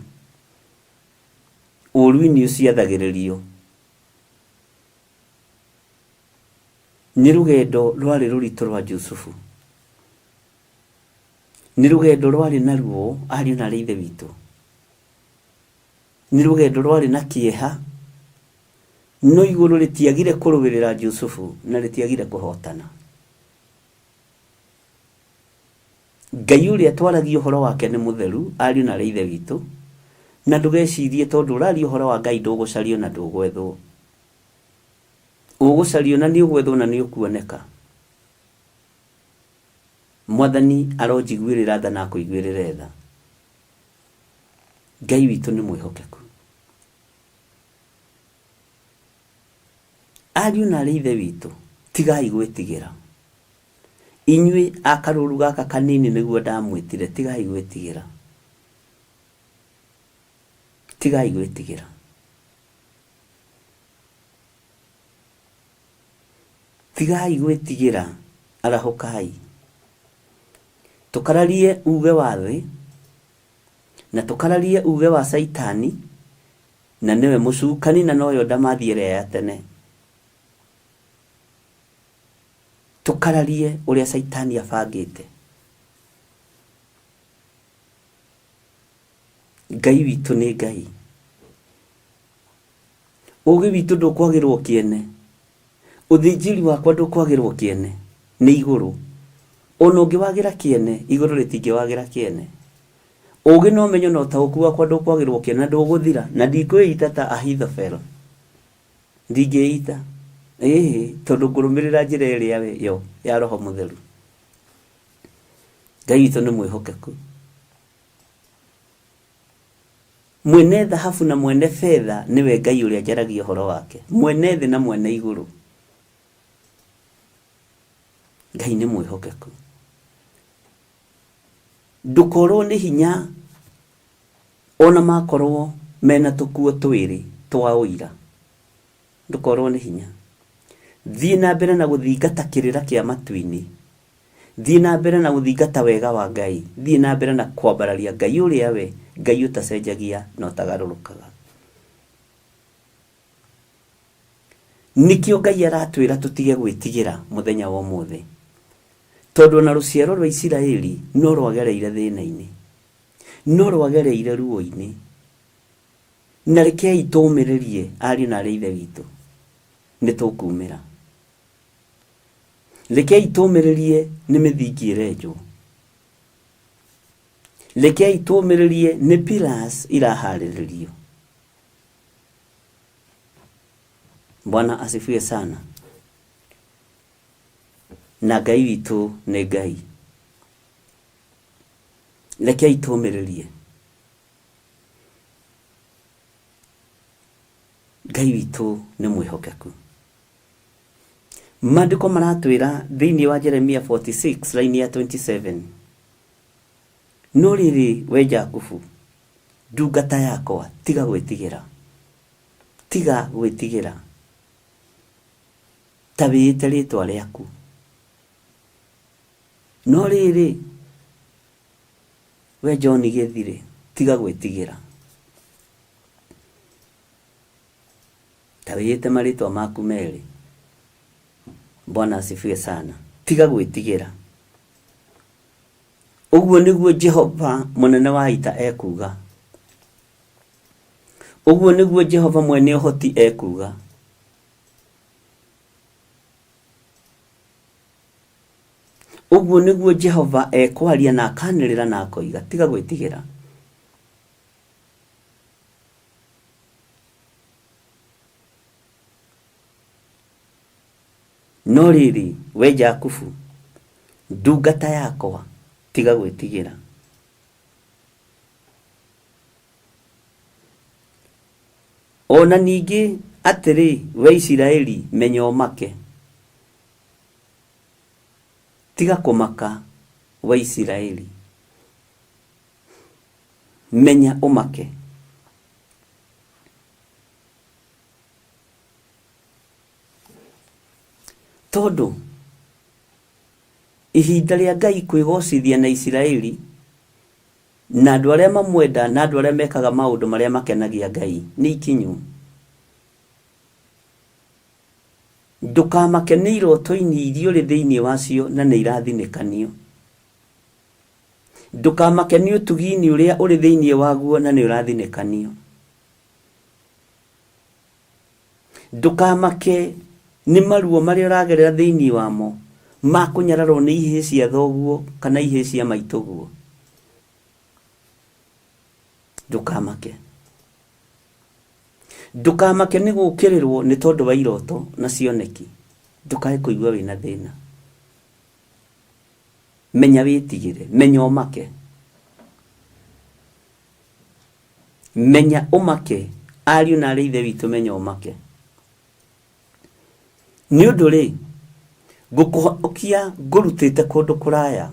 Ũũru-inĩ ũciathagĩrĩrio. Nĩ rũgendo rwarĩ rũritũ rwa Jusufu. Nĩ rũgendo rwarĩ na ruo, ariũ na arĩ ithe witũ. Nĩ rũgendo rwarĩ na kĩeha. No igũrũ rĩtiagire kũrũĩrĩra Jusufu na rĩtiagire kũhotana. Ngai ũrĩa twaragia ũhoro wake nĩ mũtheru, ariũ na arĩ ithe witũ, na ndũgecirie tondũ ũraria ũhoro wa Ngai ndũgũcario na ndũgwethwo. Ũgũcario na nĩũgwethwo na nĩũkuoneka. Mwathani aronjiguĩrĩra tha na akũiguĩrĩre tha. Ngai witũ nĩ mwĩhokeku. Ariũ na arĩ ithe witũ, tigai gwĩtigĩra. Inyuĩ a karũũru gaka kanini nĩguo ndamwĩtire, tigai gwĩtigĩra. Tigai gwĩtigĩra. Tigai gwĩtigĩra, arahũkai. Tũkararie uge wa thĩ na tũkararie uge wa Caitani, na nĩwe mũcukani na noyo ndamathi ĩrĩa ya tene. Tũkararie ũrĩa Caitani abangĩte. Ngai witũ nĩ Ngai. Ũgĩ witũ ndũkwagĩrwo kĩene. Ũthĩnjĩri wakwa ndũkwagĩrwo kĩene nĩ igũrũ. Ona ũngĩwagĩra kĩene, igũrũ rĩtingĩwagĩra kĩene. Ũgĩ na ũmenyo na ũtaũku wakwa ndũkwagĩrwo kĩene na ndũgũthira, na ndikwĩita ta Ahithofel. Ndingĩita. Ĩhĩ, tondũ ngũrũmĩrĩra njĩra ĩrĩa yo ya Roho Mũtheru. Ngai witũ nĩ mwĩhokeku. Mwene thahabu na mwene betha nĩwe Ngai ũrĩa njaragia ũhoro wake, mwene thĩ na mwene igũrũ. Ngai nĩ mwĩhokeku. Ndũkorwo nĩ hinya ona makorwo mena tũkuo twĩrĩ twa ũira. Ndũkorwo nĩ hinya. Thiĩ na mbere na gũthingata kĩrĩra kĩa matu-inĩ. Thiĩ na mbere na gũthingata wega wa Ngai. Thiĩ na mbere na kwambararia Ngai ũrĩa we, Ngai ũtacenjagia na ũtagarũrũkaga. Nĩkĩo Ngai aratwĩra tũtige gwĩtigĩra mũthenya wa ũmũthĩ. Tondũ ona rũciaro rwa Isiraeli no rwagereire thĩna-inĩ. No rwagereire ruo-inĩ. Na rekei tũũmĩrĩrie ariũ na aarĩ a Ithe witũ, nĩ tũkumĩra. Rekei tũũmĩrĩrie nĩ mĩthingi ĩrenjwo. Rekei tũũmĩrĩrie nĩ pillars iraharĩrĩrio. Bwana asifiwe sana. Na Ngai witũ nĩ Ngai. Rekei tũũmĩrĩrie. Ngai witũ nĩ mwĩhokeku. Maandĩko maratwĩra thĩinĩ wa Jeremia 46 line ya 27, no rĩrĩ we Jakubu ndungata yakwa, tiga gwĩtigĩra, tiga gwĩtigĩra, ta wĩĩte rĩtwa rĩaku. No rĩrĩ we John Gĩthirĩ, tiga gwĩtigĩra. Ta wĩĩte marĩtwa maku merĩ. Bwana asifiwe sana. Tiga gwĩtigĩra. Ũguo nĩguo Jehova mũnene wa ita ekuuga. Ũguo nĩguo Jehova mwene ũhoti ekuuga. Ũguo nĩguo Jehova ekwaria na akanĩrĩra na akoiga, tiga gwĩtigĩra. No rĩrĩ, we Jakubu, ndungata yakwa, tiga gwĩtigĩra. O na ningĩ atĩrĩ, we Isiraeli, menya ũmake. Tiga kũmaka, we Isiraeli. Menya ũmake. Tondũ ihinda rĩa Ngai kwĩgocithia na Isiraeli na andũ arĩa mamwenda na andũ arĩa mekaga maũndũ marĩa makenagia Ngai nĩ ikinyu. Ndũkamake nĩ iroto-inĩ iria ũrĩ thĩinĩ wacio na nĩ irathinĩkanio. Ndũkamake nĩ ũtugi-inĩ ũrĩa ũrĩ thĩinĩ waguo na nĩ ũrathinĩkanio. Ndũkamake nĩ maruo marĩa ũragerera thĩinĩ wamo ma kũnyararwo nĩ ihĩĩ cia thoguo kana ihĩĩ cia maitũguo. Ndũkamake. Ndũkamake nĩ gũũkĩrĩrwo nĩ tondũ wa iroto na cioneki. Ndũkae kũigua wĩna thĩna. Menya wĩtigĩre, menya ũmake. Menya ũmake, ariũ na aarĩ a Ithe witũ menya ũmake. Nĩ ũndũ rĩ, ngũkũhonokia ngũrutĩte kũndũ kũraya.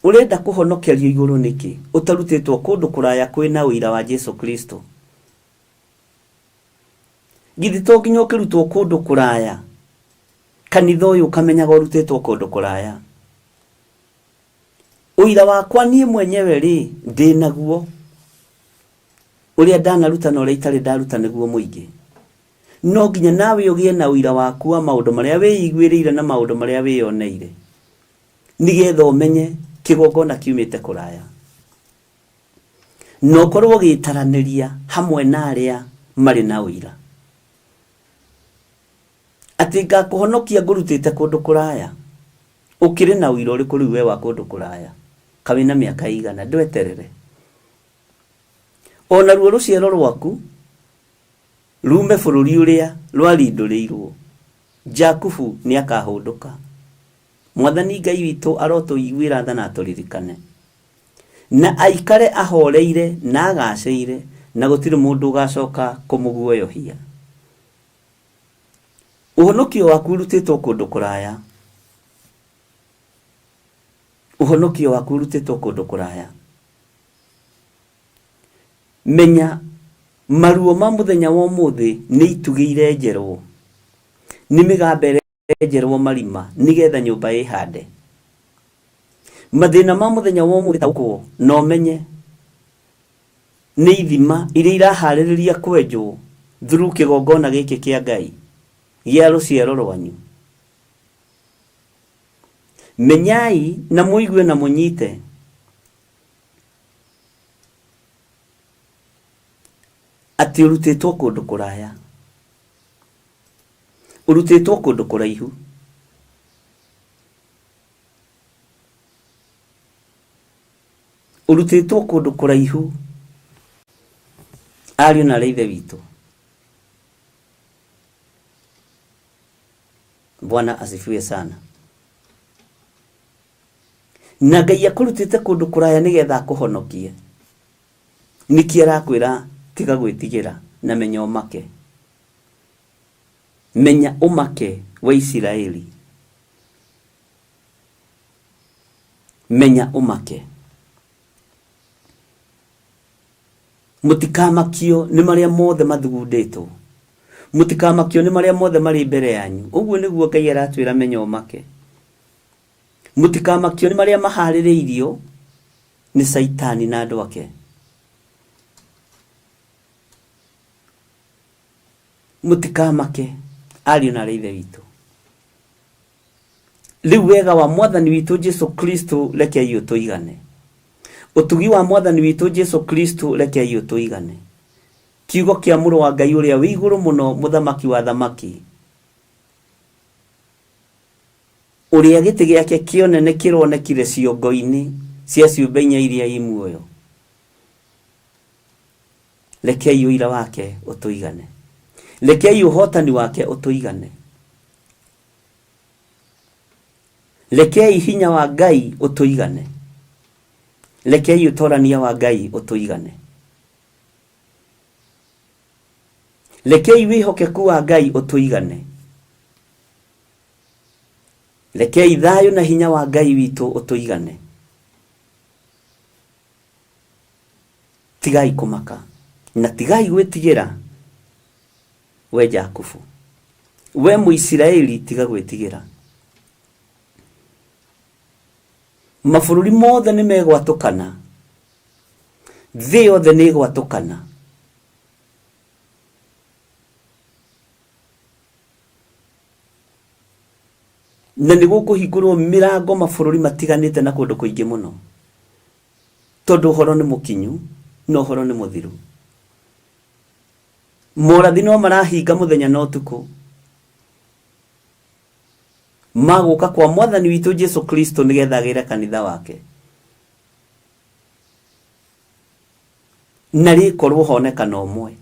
Ũrenda kũhonokerio igũrũ nĩkĩ ũtarutĩtwo kũndũ kũraya kwĩna ũira wa Jesu Kristo? Githĩ to nginya ũkĩrutwo kũndũ kũraya? Kanitha ũyũ ũkamenyaga ũrutĩtwo kũndũ kũraya. Ũira wakwa niĩ mwenyewe rĩ, ndĩ naguo, ũrĩa ndanaruta na ũrĩa itarĩ ndaruta nĩguo mũingĩ. No nginya nawe ũgĩe na ũira waku wa maũndũ marĩa wĩiguĩrĩire na maũndũ marĩa wĩyoneire, nĩgetha ũmenye kĩgongona kiumĩte kũraya, na ũkorwo ũgĩtaranĩria hamwe na arĩa marĩ na ũira atĩ ngakũhonokia ngũrutĩte kũndũ kũraya. Ũkĩrĩ na ũira ũrĩkũ rĩu we wa kũndũ kũraya? Ka wĩna mĩaka ĩigana? Ndweterere. O naruo rũciaro rwaku ruume bũrũri ũrĩa rwarindũrĩirwo, Jakubu nĩakahũndũka. Mwathani Ngai witũ arotũiguĩra tha na atũririkane, na aikare ahooreire na agaacĩire, na gũtirĩ mũndũ ũgacooka kũmũguoyohia. Ũhonokio waku ũrutĩtwo kũndũ kũraya. Ũhonokio waku ũrutĩtwo kũndũ kũraya. Menya maruo ma mũthenya wa ũmũthĩ nĩ itugĩ irenjerwo, nĩ mĩgamba ĩrenjerwo marima nĩgetha nyũmba ĩhande. Mathĩna ma mũthenya wa ũmũthĩ taũkwo na ũmenye nĩ ithima iria iraharĩrĩria kwenjwo through kĩgongona gĩkĩ kĩa Ngai gĩa rũciaro rwanyu. Menyai na mũigue na mũnyite atĩ ũrutĩtwo kũndũ kũraya, ũrutĩtwo kũndũ kũraihu. Ũrutĩtwo kũndũ kũraihu, ariũ na aarĩ a Ithe witũ. Bwana asifiwe sana. Na Ngai akũrutĩte kũndũ kũraya nĩgetha akũhonokie. Nĩkĩ arakwĩra tiga gwĩtigĩra na menya ũmake. Menya ũmake we Isiraeli. Menya ũmake. Mũtikamakio nĩ marĩa mothe mathugundĩtwo. Mũtikamakio nĩ marĩa mothe marĩ mbere yanyu. Ũguo nĩguo Ngai aratwĩra menya ũmake. Mũtikamakio nĩ marĩa maharĩrĩirio nĩ Caitani na andũ ake. Mũtikamake, ariũ na aarĩ a Ithe witũ. Rĩu wega wa Mwathani witũ Jesu Kristo rekei ũtũigane. Ũtugi wa Mwathani witũ Jesu Kristo rekei ũtũigane. Kiugo kĩa Mũrũ wa Ngai ũrĩa wĩ igũrũ mũno, Mũthamaki wa athamaki, ũrĩa gĩtĩ gĩake kĩa ũnene kĩronekire ciongo-inĩ cia ciũmbe inya iria i muoyo. Rekei ũira wake ũtũigane. Rekei ũhotani wake ũtũigane. Rekei hinya wa Ngai ũtũigane. Rekei ũtorania wa Ngai ũtũigane. Rekei wĩhokeku wa Ngai ũtũigane. Rekei thayũ na hinya wa Ngai witũ ũtũigane. Tigai kũmaka na tigai gwĩtigĩra, we Jakubu. We Mũisiraeli, tiga gwĩtigĩra. Mabũrũri mothe nĩ megwatũkana, thĩ yothe nĩ ĩgwatũkana. Na nĩ gũkũhingũrwo mĩrango mabũrũri matiganĩte na kũndũ kũingĩ mũno, tondũ ũhoro nĩ mũkinyu na ũhoro nĩ mũthiru. Morathi no marahinga mũthenya na ũtukũ ma gũka kwa Mwathani witũ Jesu Kristo nĩgetha agĩre kanitha wake. Na rĩkorwo honekana ũmwe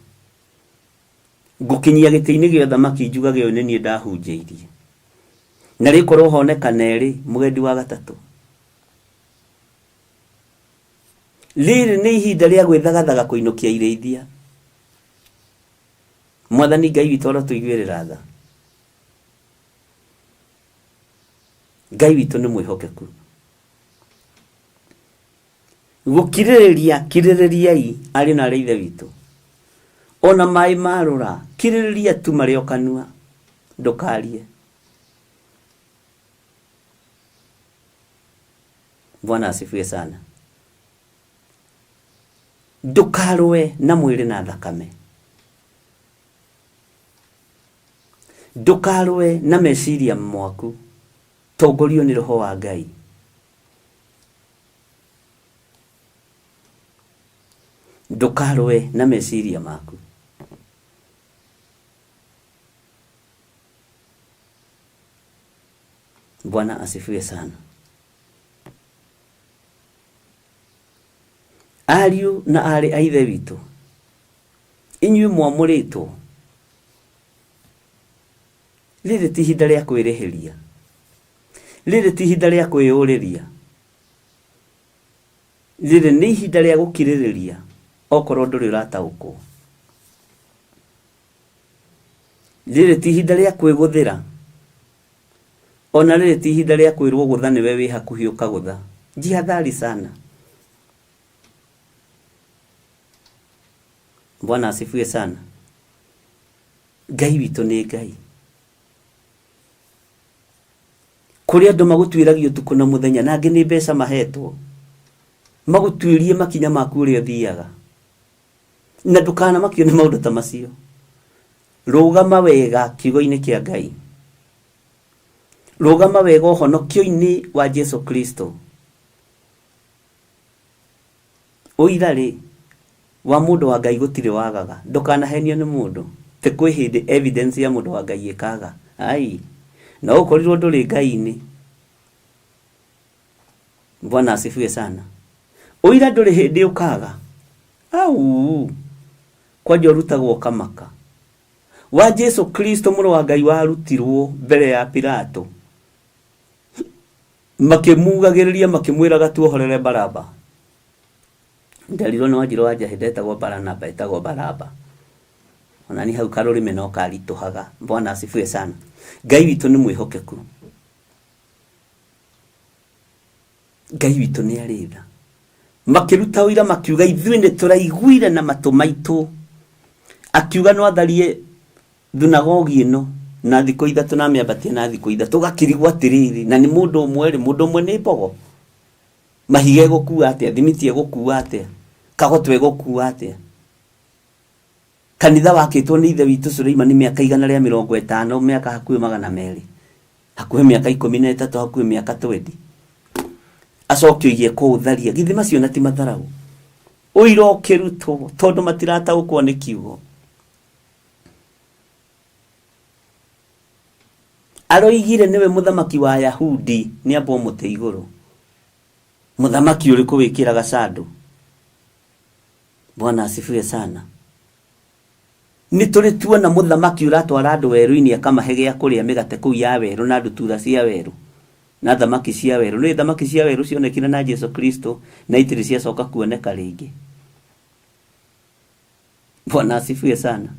ngũkinyia gĩtĩ-inĩ gĩa ũthamaki njugage ũyũ nĩ niĩ ndahunjĩirie. Na rĩkorwo honekana erĩ mũgendi wa gatatũ. Rĩrĩ nĩ ihinda rĩa gwĩthagathaga kũinũkia irĩithia. Mwathani Ngai witũ arotũiguĩrĩra tha. Ngai witũ nĩ mwĩhokeku. Gũkirĩrĩria, kirĩrĩriai ariũ na aarĩ a Ithe witũ. Ona maĩ marũra, kirĩrĩria tu marĩ o kanua, ndũkarie. Bwana asifiwe sana. Ndũkarũe na mwĩrĩ na thakame. Ndũkarũe na meciria mwaku. Tongorio nĩ Roho wa Ngai. Ndũkarũe na meciria maku. Bwana asifiwe sana. Ariũ na aarĩ a Ithe witũ, inyuĩ mwamũrĩtwo, rĩrĩ ti ihinda rĩa kwĩrĩhĩria, rĩrĩ ti ihinda rĩa kwĩyũrĩria, rĩrĩ nĩ ihinda rĩa gũkirĩrĩria okorwo ndũrĩ ũrataũkwo. Rĩrĩ ti ihinda rĩa kwĩgũthĩra, ona rĩrĩ ti ihinda rĩa kwĩrwo gũtha nĩwe wĩ hakuhĩ ũkagũtha. Jihadhari sana. Bwana asifiwe sana. Ngai witũ nĩ Ngai. Kũrĩ andũ magũtuĩragia ũtukũ na mũthenya na angĩ nĩ mbeca mahetwo magũtuĩrie makinya maku ũrĩa ũthiaga na ndũkanamakio nĩ maũndũ ta macio. Rũgama wega kiugo-inĩ kĩa Ngai. Rũgama wega ũhonokio-inĩ wa Jesu Kristo. Ũira rĩ, wa mũndũ wa Ngai gũtirĩ wagaga. Ndũkanahenio nĩ mũndũ. Ti kwĩ hĩndĩ evidence ya mũndũ wa Ngai ĩkaga. Ai, no ũkorirwo ndũrĩ Ngai-inĩ. Bwana asifiwe sana. Ũira ndũrĩ hĩndĩ ũkaga. Au, kwanja ũrutagwo ũkamaka. Wa Jesu Kristo mũrũ wa Ngai warutirwo mbere ya Pilato. Makĩmugagĩrĩria makĩmwĩraga tuohorere Baraba. Nderirwo nĩ Wanjirũ wa Njahĩ ndetagwo Baranaba etagwo Baraba. Ona ni hau karũrĩmĩ no karitũhaga. Bwana asifiwe sana. Ngai witũ nĩ mwĩhokeku. Ngai witũ nĩ arĩ tha. Makĩruta ũira makiuga ithuĩ nĩ tũraiguire na matũ maitũ. Akiuga no atharie thunagogi ĩno na thikũ ithatũ na amĩambatie na thikũ ithatũ. Ũgakĩrigwo atĩrĩrĩ, na nĩ mũndũ ũmwe rĩ, mũndũ ũmwe nĩ mbogo. Mahiga egũkua atĩa? Thimiti egũkua atĩa? Kagoto egũkua atĩa? Kanitha wakĩtwo nĩ ithe witũ Suleimani mĩaka 150, mĩaka hakuhĩ 200, hakuhĩ mĩaka 13, hakuhĩ mĩaka 20. Acoke oige kũũtharia. Githĩ macio na ti matharaũ? Ũira ũkĩrutwo tondũ matirataũkwo nĩ kiugo. Aroigire nĩwe mũthamaki wa Ayahudi nĩ ambwo mũtĩ igũrũ. Mũthamaki ũrĩkũ wĩkĩraga sandũ? Bwana asifiwe sana. Nĩ tũrĩ tuona mũthamaki ũratwara andũ werũ-inĩ akamahe gĩa kũrĩa mĩgate kũu ya werũ na ndutura cia werũ na thamaki cia werũ. Nĩ thamaki cia werũ cionekire na Jesu Kristo na itirĩ ciacoka kuoneka rĩngĩ. Bwana asifiwe sana.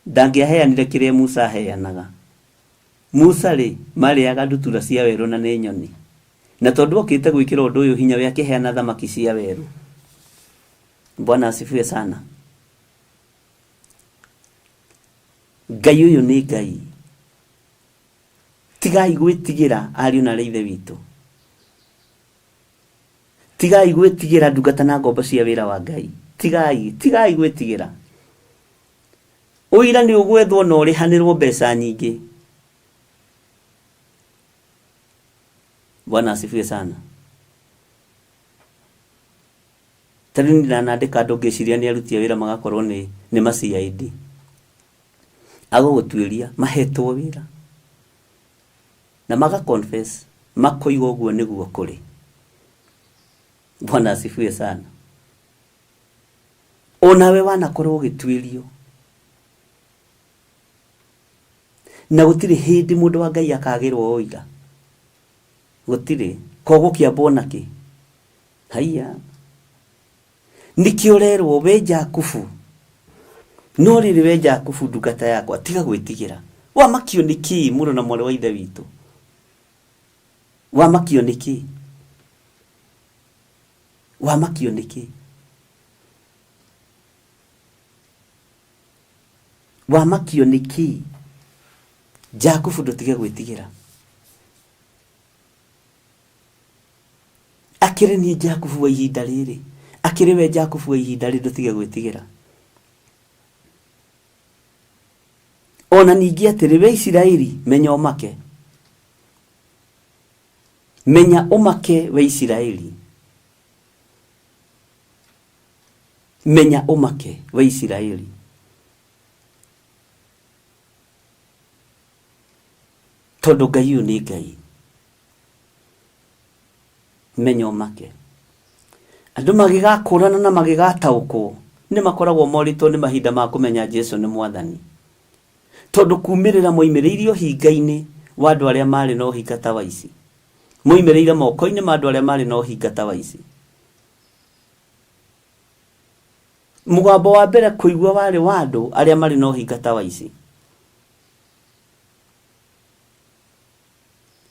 Ndangĩaheanire kĩrĩa Musa aheanaga. Musa rĩ, marĩaga ndutura cia werũ na nĩ nyoni. Na tondũ okĩte gwĩkĩra ũndũ ũyũ hinya we akĩheana thamaki cia werũ. Bwana asifiwe sana. Ngai ũyũ nĩ Ngai. Tigai gwĩtigĩra ariũ na aarĩ a Ithe witũ. Tigai gwĩtigĩra ndungata na ngombo cia wĩra wa Ngai. Tigai, tigai gwĩtigĩra. Ũira nĩ ũgwethwo na ũrĩhanĩrwo mbeca nyingĩ. Bwana asifiwe sana. Ta rĩu niĩ ndanandĩka andũ ngĩciria nĩ aruti a wĩra magakorwo nĩ nĩ ma CID. Agũgũtuĩria mahetwo wĩra na maga confess makoiga ũguo nĩguo kũrĩ. Bwana asifiwe sana. Onawe wanakorwo ũgĩtuĩrio na gũtirĩ hĩndĩ mũndũ wa Ngai akagĩrwo ũira. Gũtirĩ. Kogũkĩambwo nakĩ? Haiya. Nĩkĩo ũrerwo we Jakubu, no rĩrĩ we Jakubu ndungata yakwa, tiga gwĩtigĩra. Wamakio nĩ kĩĩ mũrũ na mwarĩ wa ithe witũ? Wamakio nĩ kĩĩ? Wamakio nĩ kĩĩ? Wamakio nĩ kĩĩ? Jakubu ndũtige gwĩtigĩra. Akĩrĩ niĩ Jakubu wa ihinda rĩrĩ, akĩrĩ we Jakubu wa ihinda rĩrĩ, ndũtige gwĩtigĩra. Ona ningĩ atĩrĩ, we Isiraeli, menya ũmake. Menya ũmake, we Isiraeli. Menya ũmake, we Isiraeli. Tondũ Ngai ũyũ nĩ Ngai. Menya ũmake. Andũ magĩgakũrana na magĩgataũkwo nĩ makoragwo morĩtwo nĩ mahinda ma kũmenya Jesu nĩ Mwathani. Tondũ kumĩrĩra moimĩrĩire ũhinga-inĩ wa andũ arĩa marĩ na ũhinga ta wa ici. Moimĩrĩire moko-inĩ ma andũ arĩa marĩ na ũhinga ta wa ici. Mũgambo wa mbere kũigua warĩ wa andũ arĩa marĩ na ũhinga ta wa ici.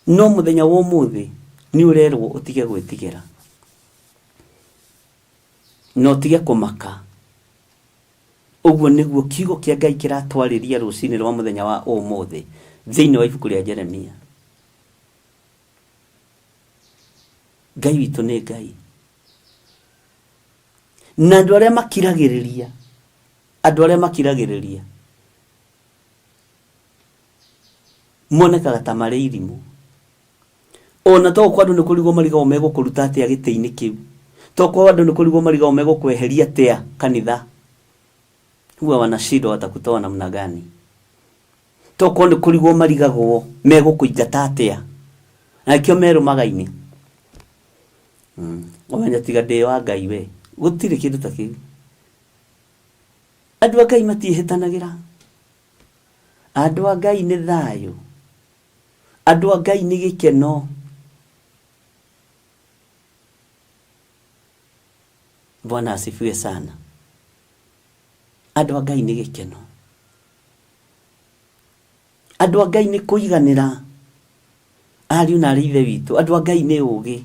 No mũthenya wa ũmũthĩ nĩ ũrerwo ũtige gwĩtigĩra na ũtige kũmaka. Ũguo nĩguo kiugo kĩa Ngai kĩratwarĩria rũcinĩ rwa mũthenya wa ũmũthĩ thĩinĩ wa ibuku rĩa Jeremia. Ngai witũ nĩ Ngai. Na andũ arĩa makiragĩrĩria, andũ arĩa makiragĩrĩria monekaga ta marĩ irimũ. Ona to kwa andũ nĩ kũrigwo marigagwo megũkũruta atĩa gĩtĩ-inĩ kĩu. To kwa andũ nĩ kũrigwo marigagwo megũkweheria atĩa kanitha. Huwa wanashindwa watakutoa namna gani. To kwa nĩ kũrigwo marigagwo megũkũingata atĩa. Na nĩkĩo merũmaga-inĩ. Ũmenye tiga ndĩ wa Ngai we. Gũtirĩ kĩndũ ta kĩu. Andũ a Ngai matiĩhĩtanagĩra. Andũ a Ngai nĩ thayũ. Andũ a Ngai nĩ gĩkeno. Bwana asifiwe sana. Andũ a Ngai nĩ gĩkeno. Andũ a Ngai nĩ kũiganĩra. Ariũ na arĩ ithe witũ, andũ a Ngai nĩ ũgĩ.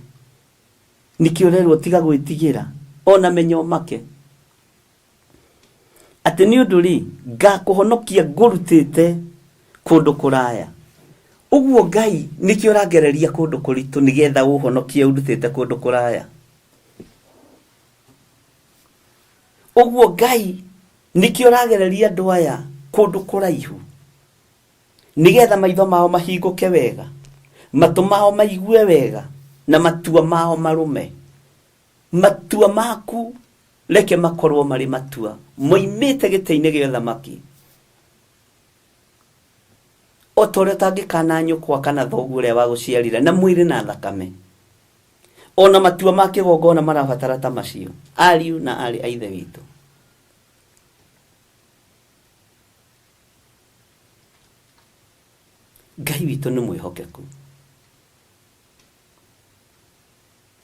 Nĩkĩo ũrerwo tiga gwĩtigĩra, ona menya ũmake. Atĩ nĩ ũndũ rĩ, ngakũhonokia ngũrutĩte kũndũ kũraya. Ũguo Ngai nĩkĩo ũrangereria kũndũ kũritũ nĩgetha ũhonokie ũndutĩte kũndũ kũraya. Ũguo Ngai nĩkĩo ũragereria andũ aya kũndũ kũraihu nĩgetha maitho mao mahingũke wega, matũ mao maigue wega, na matua mao marũme. Matua maku reke makorwo marĩ matua moimĩte gĩtĩ-inĩ gĩa ũthamaki. O ta ũrĩa ũtangĩkana nyũkwa kana thoguo ũrĩa wagũciarire na mwĩrĩ na thakame. Ona matua ma kĩgongona marabatara ta macio, ariũ na aarĩ a Ithe witũ. Ngai witũ nĩ mwĩhokeku.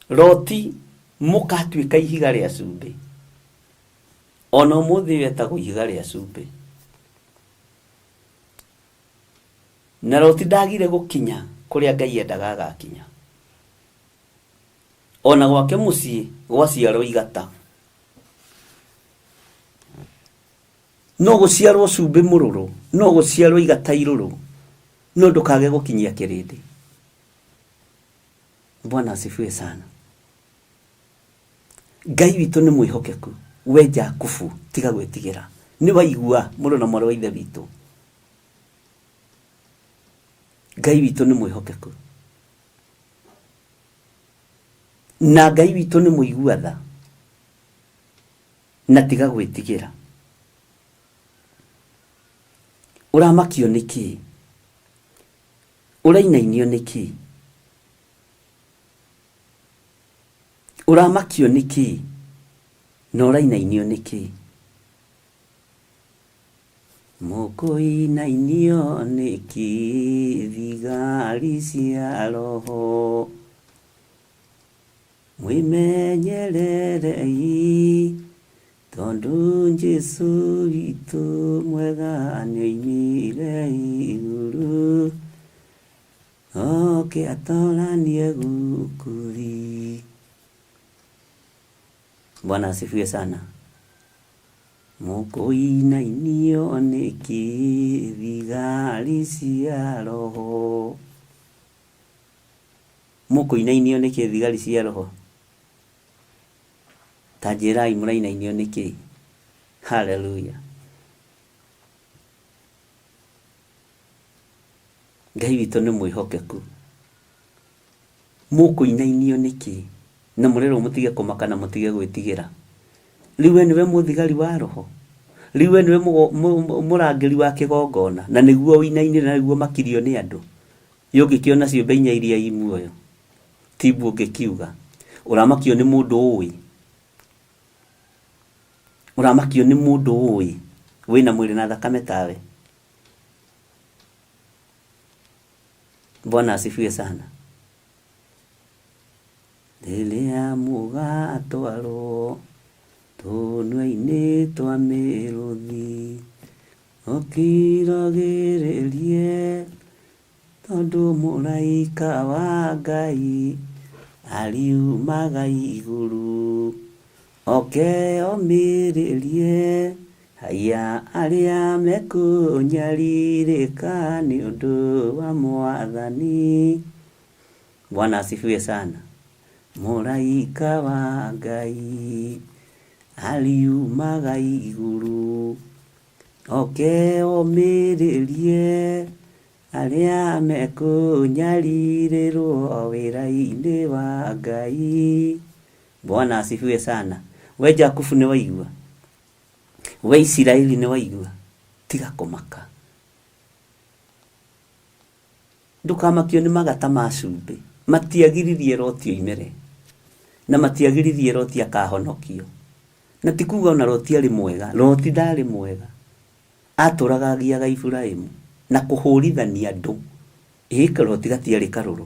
Loti mũkatuĩka ihiga rĩa cumbĩ. Ona ũmũthĩ ũyũ etagwo ihiga rĩa cumbĩ. Na Loti ndagire gũkinya kũrĩa Ngai endaga agakinya. Ona gwake mũciĩ gwaciarwo igata. No gũciarwo cumbĩ mũrũrũ, no gũciarwo igata irũrũ, no ndũkage gũkinyia kĩrĩndĩ. Bwana asifiwe sana. Ngai witũ nĩ mwĩhokeku. We Jakubu, tiga gwĩtigĩra. Nĩ waigua mũrũ na mwarĩ wa ithe witũ. Ngai witũ nĩ mwĩhokeku. Na Ngai witũ nĩ mũigua tha. Na tiga gwĩtigĩra. Ũramakio nĩ kĩĩ? Ũrainainio nĩ kĩĩ? Ũramakio nĩ kĩĩ? Na ũrainainio nĩ kĩĩ? Mũkũinainio nĩ kĩĩ thigari cia roho? Mwĩmenyererei tondũ Jesũ witũ mwega nĩoimire igũrũ oke atoranie gũkũ thĩ. Bwana asifiwe sana. Mũkũinainio nĩkĩ thigari cia roho? Mũkũinainio nĩkĩ thigari cia roho? Ta njĩrai mũrainainio nĩ kĩĩ? Haleluya. Ngai witũ nĩ mwĩhokeku. Mũkũinainio nĩkĩ na mũrerwo mũtige kũmaka na mũtige gwĩtigĩra? Rĩu we nĩwe mũthigari wa roho? Rĩu we nĩwe mũrangĩri wa kĩgongona na nĩguo ũinainire na nĩguo ũmakirio nĩ andũ? Ĩ ũngĩkĩona ciũmbe inya iria i muoyo? Timbu ũngĩkiuga. Ũramakio nĩ mũndũ ũĩ? Ũramakio nĩ mũndũ ũĩ wĩna mwĩrĩ na thakame tawe? Bwana asifiwe sana. Rĩrĩa mũgatwarwo tũnua-inĩ twa mĩrũthi, ũkiragĩrĩrie tondũ mũraika wa Ngai ariumaga igũrũ oke omĩrĩrie haiya arĩa mekũnyarirĩka nĩ ũndũ wa Mwathani. Bwana asifiwe sana. Mũraika wa Ngai ariumaga igũrũ oke omĩrĩrie arĩa mekũnyarirĩrwo wĩra-inĩ wa Ngai. Bwana asifiwe sana. We Jakubu nĩ waigua? We Isiraeli nĩ waigua? Tiga kũmaka. Ndũkamakio nĩ magata ma cumbĩ. Matiagiririe Loti oimĩre. Na matiagiririe Loti akahonokio. Na ti kuga ona Loti arĩ mwega. Loti ndarĩ mwega. Atũraga agiaga Iburahimu na kũhũrithania andũ. Ĩ Loti gatiarĩ karũrũ.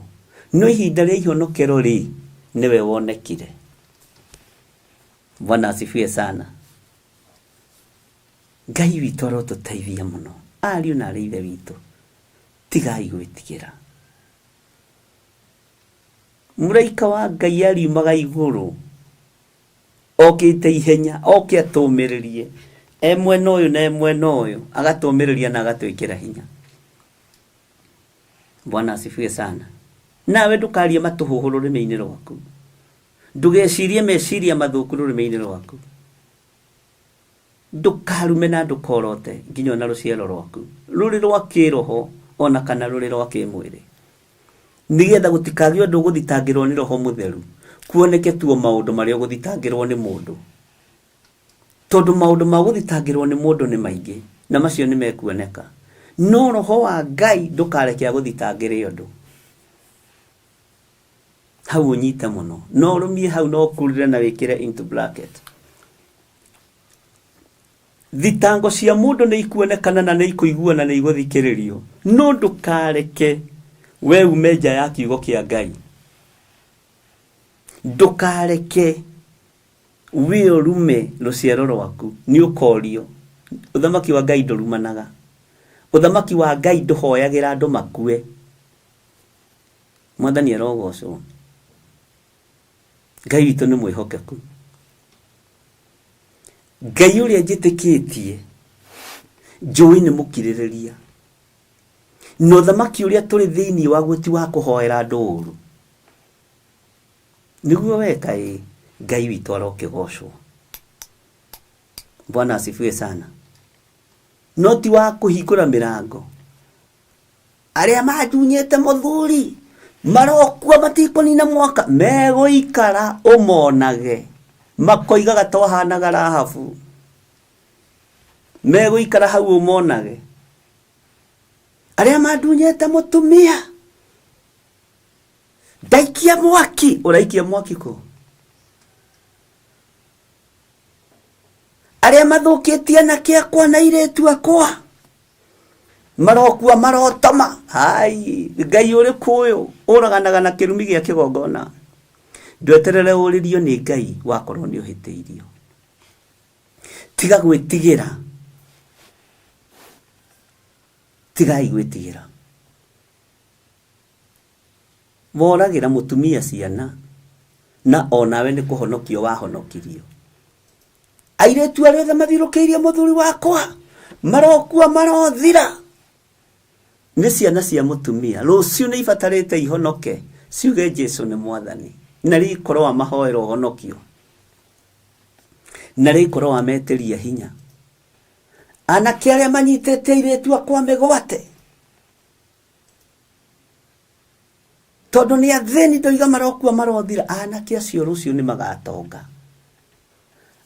No ihinda rĩa ihonokero rĩ, nĩwe wonekire. Bwana asifiwe sana. Ngai witũ arotũteithia mũno. Ariũ na arĩ ithe witũ, tigai gwĩtigĩra. Mũraika wa Ngai ariumaga igũrũ okĩte ihenya, oke atũmĩrĩrie e mwena ũyũ na e mwena ũyũ, agatũmĩrĩria na agatwĩkĩra hinya. Bwana asifiwe sana. Nawe ndũkarie matũhũhũ rũrĩmĩ-inĩ rwaku. Ndũgecirie meciria mathũku rũrĩmĩ-inĩ rwaku. Ndũkarume na ndũkorote nginya ona rũciaro rwaku, rũrĩ rwa kĩroho ona kana rũrĩ rwa kĩmwĩrĩ. Nĩgetha gũtikagĩe ũndũ ũgũthitangĩrwo nĩ Roho Mũtheru, kuoneke tu o maũndũ marĩa ũgũthitangĩrwo nĩ mũndũ. Tondũ maũndũ ma gũthitangĩrwo nĩ mũndũ nĩ maingĩ, na macio nĩ mekuoneka. No Roho wa Ngai ndũkareke agũthitangĩre ũndũ. Hau ũnyite mũno. No ũrũmie hau na ũkurure na wĩkĩre into bracket. Thitango cia mũndũ nĩ ikuonekana na nĩ ikũiguo na nĩ igũthikĩrĩrio, no ndũkareke we ume nja ya kiugo kĩa Ngai. Ndũkareke we ũrume rũciaro rwaku, nĩ ũkorio. Ũthamaki wa Ngai ndũrumanaga. Ũthamaki wa Ngai ndũhoyagĩra andũ makue. Mwathani arogocwo. Ngai witũ nĩ mwĩhokeku. Ngai ũrĩa njĩtĩkĩtie njũĩ nĩ mũkirĩrĩria na ũthamaki ũrĩa tũrĩ thĩinĩ waguo ti wa kũhoera andũ ũru. Nĩguo weka ĩ, Ngai witũ arokĩgocwo. Bwana asifiwe sana. No ti wa kũhingũra mĩrango. Arĩa mandunyĩte mũthuri marokua matikũnina mwaka megũikara ũmonage makoigaga twahanaga Rahabu megũikara hau ũmonage arĩa mandunyĩte mũtumia ndaikia mwaki ũraikia mwaki kũ arĩa mathũkĩtie anake akwa na airĩtu akwa marokua marotoma hai ngai ũrĩkũ ũyũ ũraganaga na kĩrumi gĩa kĩgongona ndweterere ũrĩrio nĩ ngai wakorwo nĩ ũhĩtĩirio tiga gwĩtigĩra tigai gwĩtigĩra Woragĩra mũtumia ciana na onawe nĩ kũhonokio wahonokirio. Airĩtu arĩa othe mathiũrũkĩirie mũthuri wakwa marokua marothira. Nĩ ciana cia mũtumia. Rũciũ nĩ ibatarĩte ihonoke ciuge Jesu nĩ mwathani. Na rĩkorwo wamahoera ũhonokio. Na rĩkorwo wametĩria hinya. Anake arĩa manyitĩte airĩtu akwa mĩgwate tondũ nĩ athĩni ndoiga marokua marothira, anake acio rũciũ nĩ magatonga.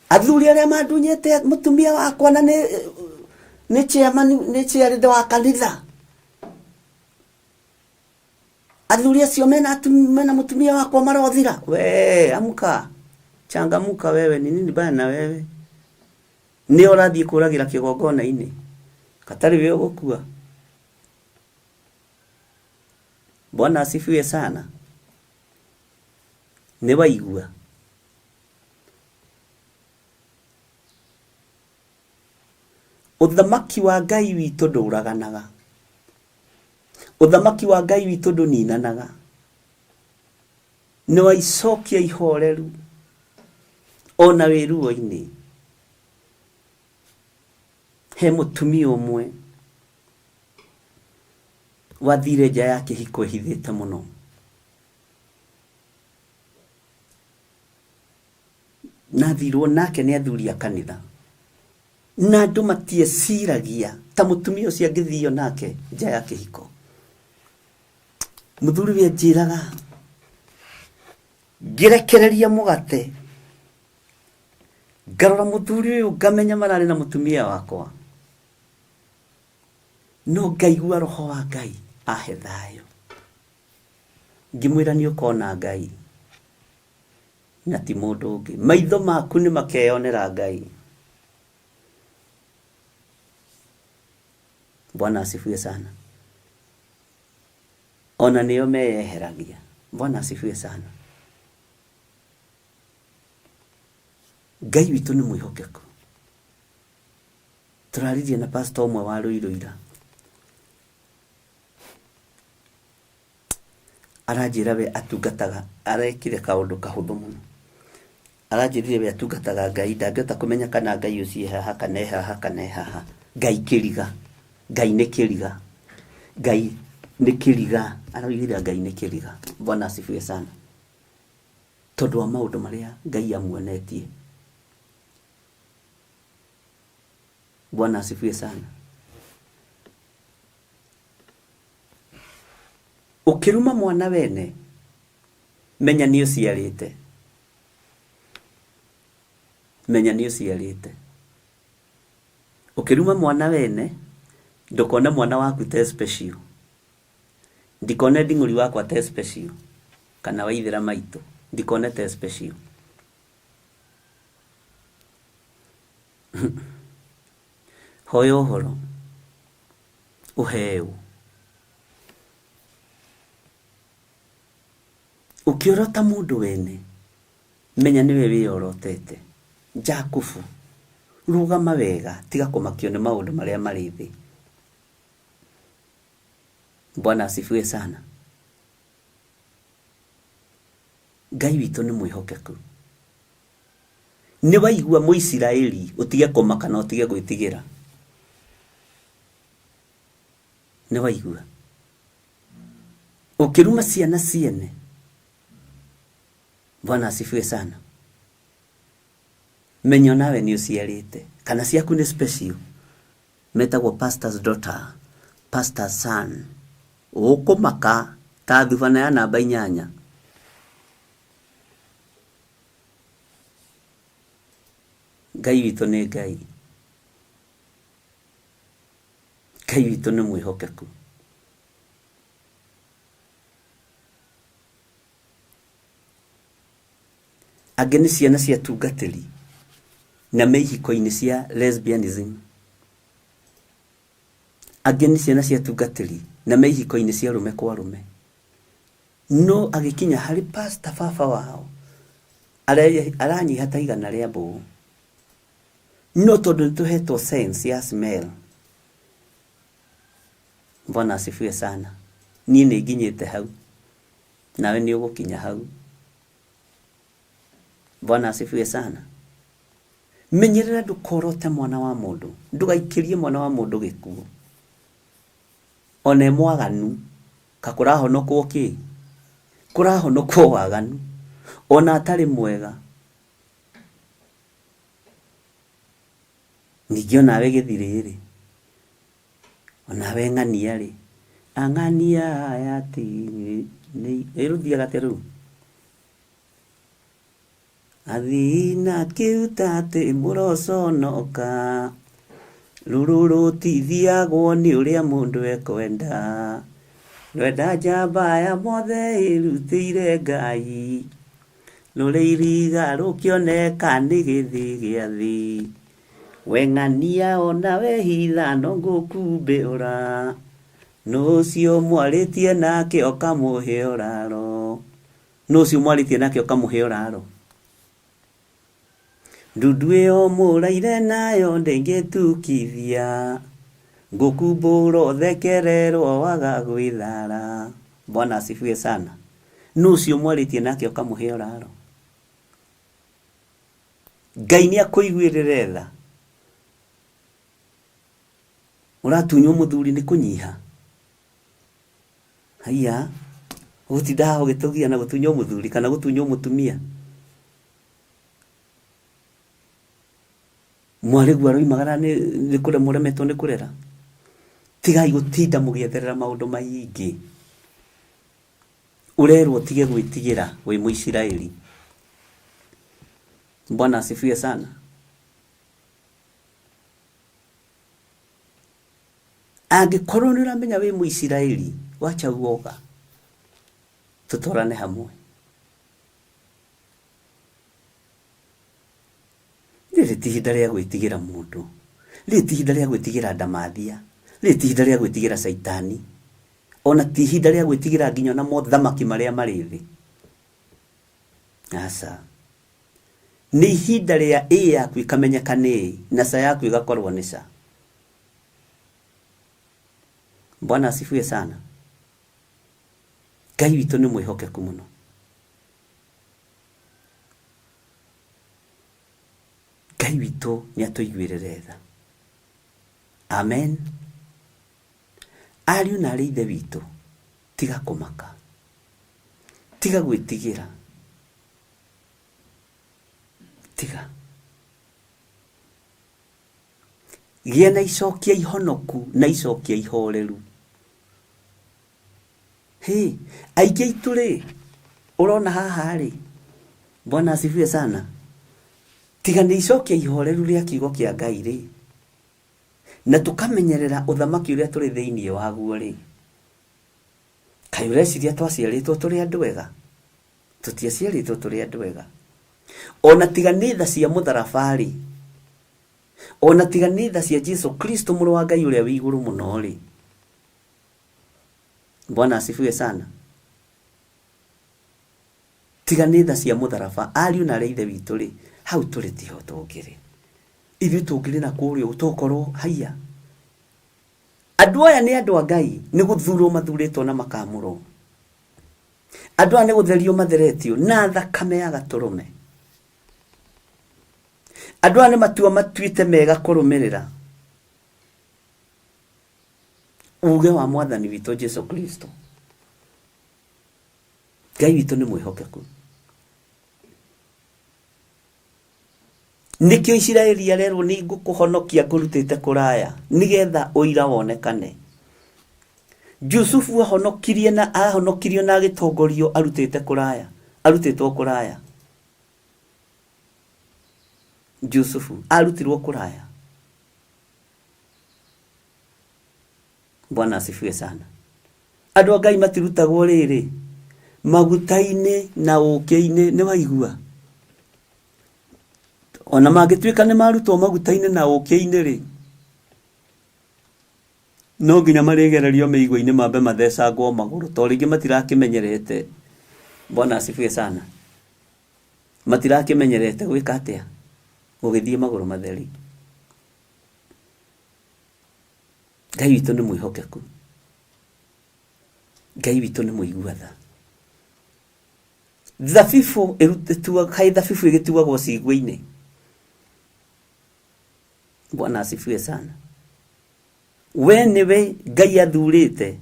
Athuri arĩa mandunyĩte mũtumia wakwa na nĩ chairman, nĩ chairlady wa kanitha, athuri acio mena mũtumia wakwa marothira. We amka, changamuka wewe, ni nini baya na wewe? Nĩ ũrathiĩ kũragĩra kĩgongona-inĩ katarĩ we ũgũkua. Bwana asifiwe sana. Nĩ waigua? Ũthamaki wa Ngai witũ ndũraganaga, ũthamaki wa Ngai witũ ndũninanaga, nĩ wa icokia ihoreru ona wĩ ruo-inĩ. He mũtumia ũmwe wathire nja ya kĩhiko ĩhithĩte mũno, na athirwo nake nĩ athuri a kanitha, na andũ matieciragia ta mũtumia ũcio angĩthio nake nja ya kĩhiko. Mũthuri we anjĩraga ngĩrekereria mũgate, ngarora mũthuri ũyũ ngamenya mararĩ na mũtumia wakwa, no ngaigua roho wa Ngai ahe thayũ. Ngĩmwĩra nĩ ũkona Ngai na ti mũndũ ũngĩ, maitho maku nĩ makeyonera Ngai. Bwana asifiwe sana. Ona nĩo meyeheragia. Bwana asifiwe sana. Ngai witũ nĩ mwĩhokeku. Tũraririe na pastor ũmwe wa Ruiru ira, aranjĩra we atungataga, arekire kaũndũ kahũthũ mũno. Aranjĩrire we atungataga Ngai, ndangĩhota kũmenya kana Ngai ũcio e haha kana e haha kana e haha. Ngai kĩriga, Ngai nĩ kĩriga, Ngai nĩ kĩriga, araugire Ngai nĩ kĩriga. Bwana asifiwe sana. Tondũ wa maũndũ marĩa Ngai amuonetie. Bwana asifiwe sana. Ũkĩruma mwana wene, menya nĩ ũciarĩte, menya nĩ ũciarĩte. Ũkĩruma mwana wene, ndũkone mwana waku te special, ndikone nding'ũri wakwa te special, kana waithĩra maitũ ndikone te special. Hoya ũhoro ũheo. Ũkĩorota mũndũ wene, menya nĩwe wĩyorotete. Jakubu, rũgama wega, tiga kũmakio nĩ maũndũ marĩa marĩ thĩ. Bwana asifiwe sana. Ngai witũ nĩ mwĩhokeku. Nĩ waigua Mũisiraeli ũtige kũmaka na ũtige gwĩtigĩra. Nĩ waigua? Ũkĩruma ciana ciene. Bwana asifiwe sana. Menya nawe nĩ ũciarĩte, kana ciaku nĩ special. Metagwo pastor's daughter, pastor's son. Ũkũmaka ta thubana ya namba 8. Ngai witũ nĩ Ngai. Ngai witũ nĩ mwĩhokeku. Angĩ nĩ ciana cia tungatĩri na me ihiko-inĩ cia lesbianism. Angĩ nĩ ciana cia tungatĩri na me ihiko-inĩ cia arũme kwa arũme. No agĩkinya harĩ pastor baba wao, aranyiha ta igana rĩa mbũũ. No tondũ nĩ tũhetwo sense ya smell. Bwana asifiwe sana. Niĩ nĩ nginyĩte hau, nawe nĩ ũgũkinya hau. Bwana asifiwe sana. Menyerera ndũkorote mwana wa mũndũ, ndũgaikĩrie mwana wa mũndũ gĩkuũ. Ona e mwaganu, ka kũrahonokwo kĩ? Kũrahonokwo waganu. Ona atarĩ mwega. Ningĩ onawe gĩthirĩ-rĩ, onawe ng'ania-rĩ, ang'ania aya ti nĩ rũthiaga atĩa rũu? Athii kĩuta atĩ mũroconoka, rũrũ rũtithiagwo nĩ ũrĩa mũndũ ekwenda, rwenda njamba ya mothe ĩrutĩire Ngai, rũrĩ iriga rũkĩoneka nĩ gĩthĩ gĩa thĩ, we ng'ania ona we hitha no ngũkumbĩũra, nũ ũcio mwarĩtie nake ũkamũhe ũraro, nũ ũcio mwarĩtie nake ũkamũhe ũraro. Ndundu ĩyo mũraire nayo ndĩngĩtukithia, ngũkumbũra ũthekererwo waga gwĩthara. Bwana asifiwe sana. Nũ ũcio mwarĩtie nake ũkamũhe ũraro? Ngai nĩ akũiguĩrĩre tha. Ũratunywo mũthuri nĩ kũnyiha. Haiya, ũgũtinda haha ũgĩtũgia na gũtunywo mũthuri kana gũtunywo mũtumia. Mwarĩguo aroimagara nĩ kũremwo ũremetwo nĩ kũrera. Tigai gũtinda mũgĩetherera maũndũ maingĩ. Ũrerwo ũtige gwĩtigĩra wĩ Mũisiraeli. Bwana asifiwe sana. Angĩkorwo nĩ ũramenya wĩ Mũisiraeli, wacha uoga, tũtwarane hamwe. Rĩrĩ ti ihinda rĩa gwĩtigĩra mũndũ, rĩrĩ ti ihinda rĩa gwĩtigĩra ndamathia, rĩrĩ ti ihinda rĩa gwĩtigĩra caitani, ona ti ihinda rĩa gwĩtigĩra nginya ona mothamaki marĩa marĩ thĩ. Aca. Nĩ ihinda rĩa ĩ yaku ĩkamenyeka nĩ ĩ na ca yaku ĩgakorwo nĩ ca. Bwana asifiwe sana. Ngai witũ nĩ mwĩhokeku mũno. Ngai witũ nĩ atũiguĩrĩre tha. Amen. Ariũ na arĩ ithe witũ, tiga kũmaka, tiga gwĩtigĩra, tiga. Gĩa na icokia ihonoku na icokia ihoreru. Hĩ, aingĩ aitũ rĩ, ũrona haha rĩ, Bwana asifiwe sana, tiga nĩ icokia ihoreru rĩa kiugo kĩa Ngai rĩ, na tũkamenyerera ũthamaki ũrĩa tũrĩ thĩinĩ waguo rĩ, kaĩ ũreciria twaciarĩtwo tũrĩ andũ ega? Tũtiaciarĩtwo tũrĩ andũ ega. Ona tiga nĩ tha cia mũtharaba rĩ, ona tiga nĩ tha cia Jesu Kristo mũrũ wa Ngai ũrĩa wĩ igũrũ mũno rĩ, Bwana asifiwe sana. Tiga nĩ tha cia mũtharaba, ariũ na arĩa ithe witũ rĩ, hau tũrĩ tiho tũngĩrĩ. Ithuĩ tũngĩrĩ na kũrĩa ũguo tokorwo haiya. Andũ aya nĩ andũ a Ngai, nĩ gũthurwo mathurĩtwo na makamũrwo. Andũ aya nĩ gũtherio matheretio na thakame ya gatũrũme. Andũ aya nĩ matua matuĩte mega kũrũmĩrĩra uge wa mwathani witũ Jesu Kristo. Ngai witũ nĩ mwĩhokeku. Nĩkĩo Isiraeli arerwo nĩ ngũkũhonokia ngũrutĩte kũraya nĩgetha ũira wonekane. Jusufu ahonokirie na ahonokirio na agĩtongorio arutĩte kũraya, arutĩtwo kũraya. Jusufu arutirwo kũraya. Bwana asifiwe sana. Andũ a Ngai matirutagwo rĩrĩ maguta-inĩ na ũkĩ-inĩ nĩ waigua? Ona mangĩtuĩka nĩ marutwo maguta-inĩ na ũkĩ-inĩ rĩ, no nginya marĩgererio mĩigua-inĩ mambe mathecangwo magũrũ tondũ rĩngĩ matirakĩmenyerete. Bwana asifiwe sana. Matirakĩmenyerete gwĩka atĩa? Gũgĩthiĩ magũrũ matheri. Ngai witũ nĩ mwĩhokeku. Ngai witũ nĩ mũigua tha. Thabibũ kaĩ thabibũ ĩgĩtuagwo cigua-inĩ? Bwana asifiwe sana. We nĩwe Ngai athurĩte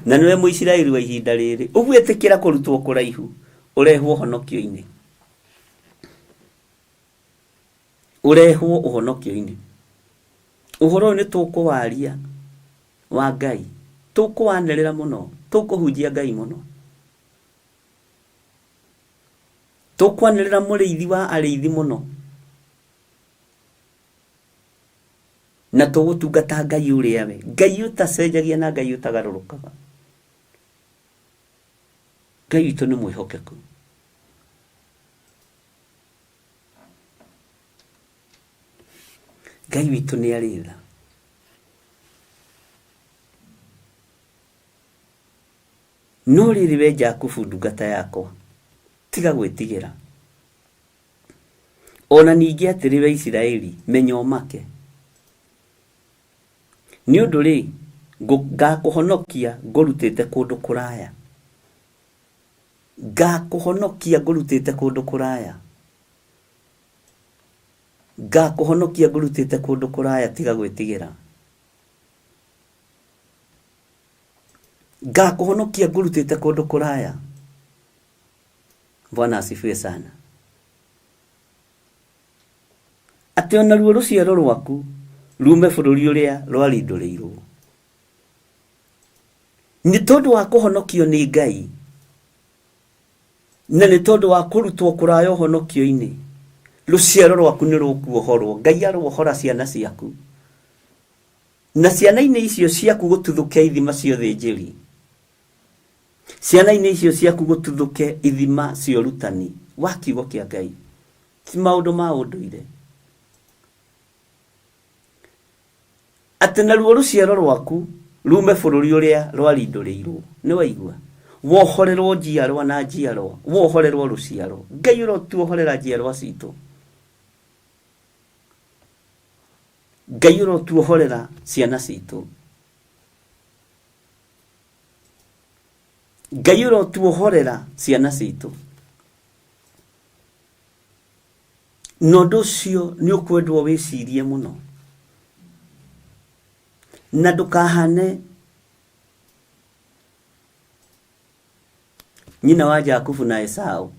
na nĩwe Mũisiraeli wa ihinda rĩrĩ. Ũguo ĩtĩkĩra kũrutwo kũraihu ũrehwo ũhonokio-inĩ. Ũrehwo ũhonokio-inĩ. Ũhoro ũyũ nĩ tũkũwaria wa Ngai, tũkũwanĩrĩra mũno, tũkũhunjia Ngai mũno. Tũkwanĩrĩra mũrĩithi wa arĩithi mũno. Na tũgũtungata Ngai ũrĩa we, Ngai ũtacenjagia na Ngai ũtagarũrũkaga. Ngai witũ nĩ mwĩhokeku. Ngai witũ nĩ arĩ tha. No rĩrĩ we Jakubu ndungata yakwa, tiga gwĩtigĩra. O na ningĩ atĩrĩ we Isiraeli, menya ũmake. Nĩ ũndũ-rĩ, ngakũhonokia ngũrutĩte kũndũ kũraya. Ngakũhonokia ngũrutĩte kũndũ kũraya. Ngakũhonokia ngũrutĩte kũndũ kũraya, tiga gwĩtigĩra. Ngakũhonokia ngũrutĩte kũndũ kũraya. Bwana asifiwe sana. Atĩ o naruo rũciaro rwaku rume bũrũri ũrĩa rwarindũrĩirwo. Nĩ tondũ wa kũhonokio nĩ Ngai, na nĩ tondũ wa kũrutwo kũraya ũhonokio-inĩ, rũciaro rwaku nĩ rũkuohorwo. Ngai arohora ciana ciaku. Na ciana-inĩ icio ciaku gũtuthũke ithima cia ũthĩnjĩri. Ciana-inĩ icio ciaku gũtuthũke ithima cia ũrutani wa kiugo kĩa Ngai. Ti maũndũ ma ũndũire. Atĩ naruo rũciaro rwaku rume bũrũri ũrĩa rwarindũrĩirwo. Nĩ waigua? Wohorerwo njiarwa na njiarwa, wohorerwo rũciaro. Ngai ũrotuohorera njiarwa citũ. Ngai ũrotuohorera ciana citũ. Ngai ũrotuohorera ciana citũ. Na ũndũ ũcio nĩ ũkwendwo wĩcirie mũno. Na ndũkahane nyina wa Jakubu na Esau.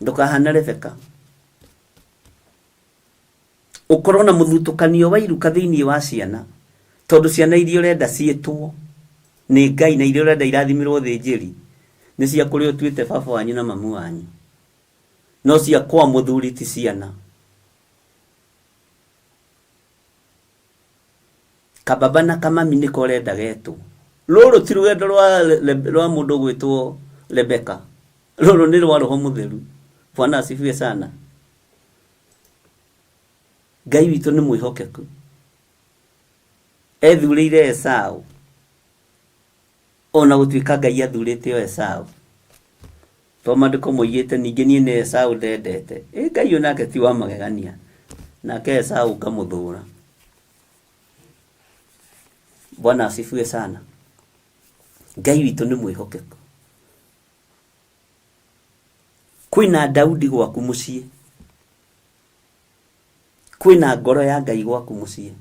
Ndũkahane Rebeka. Ũkorwo na mũthutũkanio wa iruka thĩinĩ wa ciana, tondũ ciana iria ũrenda ciĩtwo nĩ Ngai na iria ũrenda irathimĩrwo thĩnjĩri, nĩ cia kũrĩa ũtuĩte baba wanyu na mamu wanyu. No cia kwa mũthuri ti ciana. Kababa na kamami nĩko ũrenda getwo. Rũrũ ti rũgendo rwa, rwa mũndũ ũgwĩtwo Rebeka. Rũrũ nĩ rwa Roho Mũtheru. Bwana asifiwe sana. Ngai witũ nĩ mwĩhokeku. Ethurĩire Esau ona gũtuĩka Ngai athurĩte o Esau. To maandĩko moigĩte ningĩ niĩ nĩ Esau ndendete. Ĩ Ngai ũyũ nake ti wa magegania. Nake Esau ngamũthũra. Bwana asifiwe sana. Ngai witũ nĩ mwĩhokeku. Kwĩna Daudi gwaku mũciĩ. Kwĩna ngoro ya Ngai gwaku mũciĩ.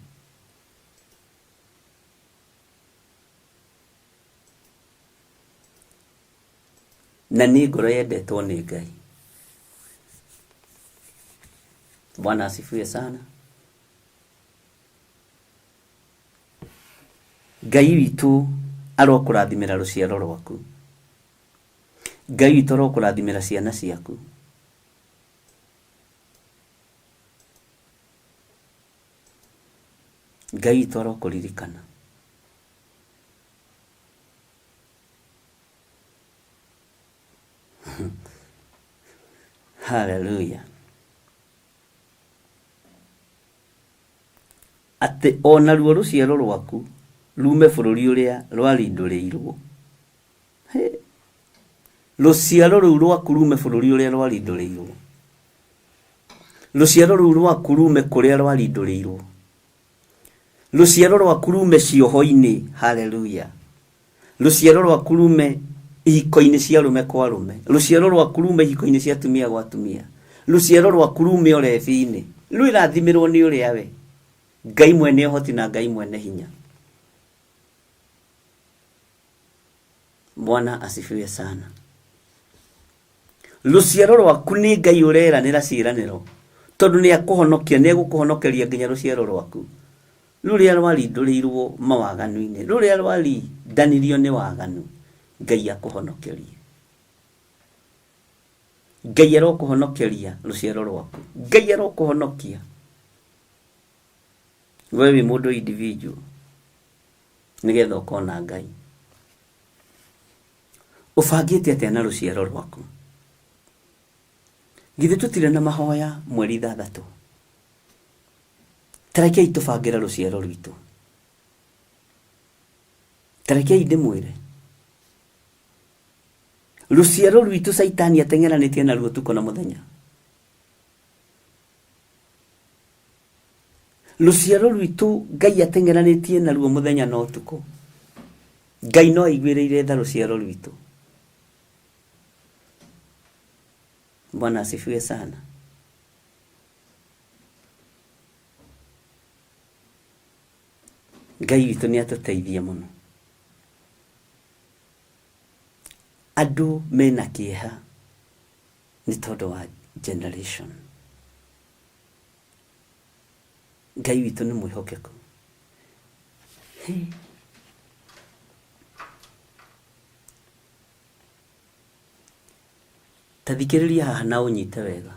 Na nĩ ngoro yendetwo nĩ Ngai. Bwana asifiwe sana. Ngai witũ arokũrathimĩra rũciaro rwaku. Ngai witũ arokũrathimĩra ciana ciaku. Ngai witũ arokũririkana. Haleluya. Atĩ o naruo rũciaro rwaku rume bũrũri ũrĩa rwarindũrĩirwo. Hĩ! Rũciaro rũu rwaku rume bũrũri ũrĩa rwarindũrĩirwo. Rũciaro rũu rwaku rume kũrĩa rwarindũrĩirwo. Rũciaro rwaku rume cioho-inĩ. Haleluya. Rũciaro rwaku rume ihiko-inĩ cia arũme kwa arũme. Rũciaro rwaku rume ihiko-inĩ cia atumia gwa atumia. Rũciaro rwaku rume ũrebi-inĩ. Rwĩrathimĩrwo nĩ ũrĩa we Ngai mwene ũhoti na Ngai mwene hinya. Bwana asifiwe sana. Rũciaro rwaku nĩ Ngai ũreranĩra ciĩranĩro, tondũ nĩ akũhonokia, nĩ egũkũhonokeria nginya rũciaro rwaku rũrĩa rwarindũrĩirwo mawaganu-inĩ, rũrĩa rwarindanirio nĩ waganu. Ngai akũhonokerie. Ngai arokũhonokeria rũciaro rwaku. Ngai arokũhonokia we wĩ mũndũ individual, nĩgetha ũkona Ngai. Ũbangĩte atĩa na rũciaro rwaku? Githĩ tũtirĩ na mahoya mweri 6? Tarekei tũbangĩre rũciaro rwitũ. Tarekei ndĩmwĩre, rũciaro rwitũ Caitani ateng'eranĩtie naruo ũtukũ na mũthenya. Rũciaro rwitũ Ngai ateng'eranĩtie naruo mũthenya na ũtukũ. Ngai no aiguĩrĩire tha rũciaro rwitũ. Bwana asifiwe sana. Ngai witũ nĩ atũteithie mũno. Andũ mena kĩeha nĩ tondũ wa generation. Ngai witũ nĩ mwĩhokeku. Ta thikĩrĩria haha na ũnyite wega.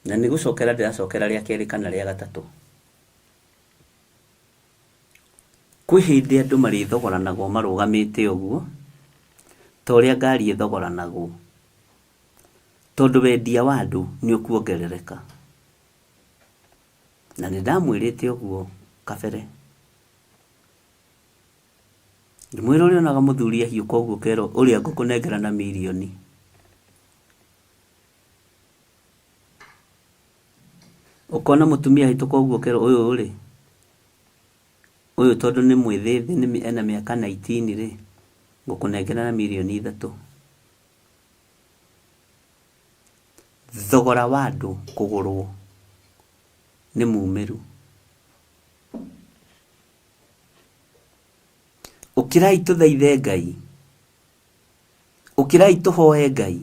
Na nĩ gũcokera ndĩracokera rĩa kerĩ kana rĩa gatatũ. Kwĩ hĩndĩ andũ marĩthogoranagwo marũgamĩte ũguo, ta ũrĩa ngari ĩthogoranagwo, tondũ wendia wa andũ nĩ ũkuongerereka. Na nĩ ndamwĩrĩte ũguo kabere. Ngĩmwĩra ũrĩa onaga mũthuri ahiũka ũguo ũkerwo ũrĩa ngũkũnengera na mirioni. Ũkona mũtumia ahĩtũka ũguo ũkerwo ũyũ rĩ, ũyũ tondũ nĩ mwĩthĩ thĩ ena mĩaka 19 rĩ, ngũkũnengera na mirioni 3. Thogora wa andũ kũgũrwo nĩ mumĩru. Ũkĩrai tũthaithe Ngai, ũkĩrai tũhoe Ngai,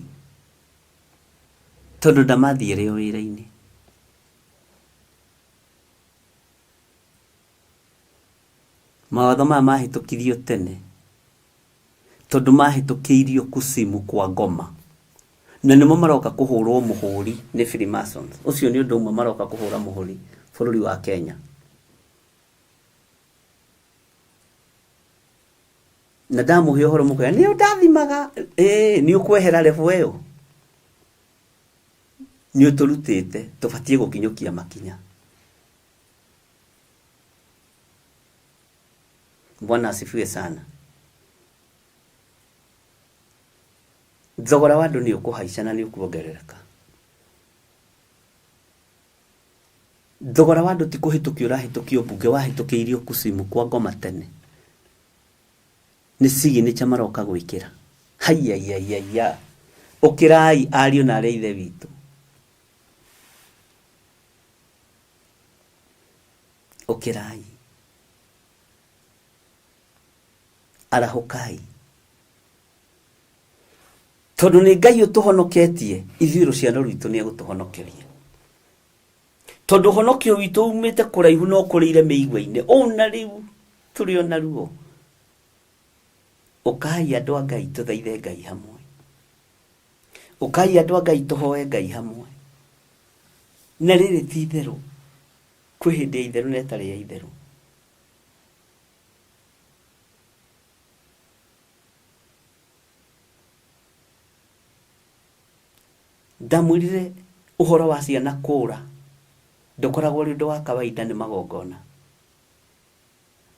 tondũ ndamathiĩre o wĩra-inĩ. Mawatho maya mahĩtũkirio tene, tondũ mahĩtũkĩirio kucimu kwa ngoma, na nĩmo maroka kũhũrwo mũhũri nĩ Freemasons. Ũcio nĩ ũndũ ũmwe maroka kũhũra mũhũri bũrũri wa Kenya. Na ndamũhe ũhoro mũkoya nĩ ũndathimaga, ĩĩ nĩ ũkwehera level ĩyo, nĩ ũtũrutĩte tũbatiĩ gũkinyũkia makinya. Bwana asifiwe sana. Thogora wa andũ nĩ ũkũhaica na nĩ ũkuongerereka. Thogora wa andũ ti kũhĩtũkio ũrahĩtũkio mbunge, wahĩtũkĩirio kucimu kwa ngoma tene. Nĩ signature maroka gwĩkĩra. Haiyaiyaiya. Ũkĩrai ariũ na arĩ a ithe witũ. Ũkĩrai. Arahũkai. Tondũ nĩ Ngai ũtũhonoketie, ithuĩ rũciaro rwitũ nĩ egũtũhonokeria. Tondũ ũhonokio witũ umĩte kũraihu na ũkũrĩire mĩigua-inĩ, ũũ na rĩu tũrĩ o naruo. Ũkai andũ a Ngai tũthaithe Ngai hamwe. Ũkai andũ a Ngai tũhoe Ngai hamwe. Na rĩrĩ ti itherũ, kwĩ hĩndĩ ya itherũ na ĩtarĩ ya itherũ. Ndamwĩrire ũhoro wa ciana kũũra ndũkoragwo ũrĩ ũndũ wa kawaida, nĩ magongona.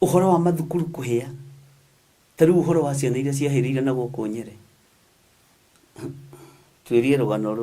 Ũhoro wa mathukuru kũhĩa, ta rĩu ũhoro wa ciana iria ciahĩrĩire na gũkũ Nyĩrĩ. Tuĩrie rũgano rũu.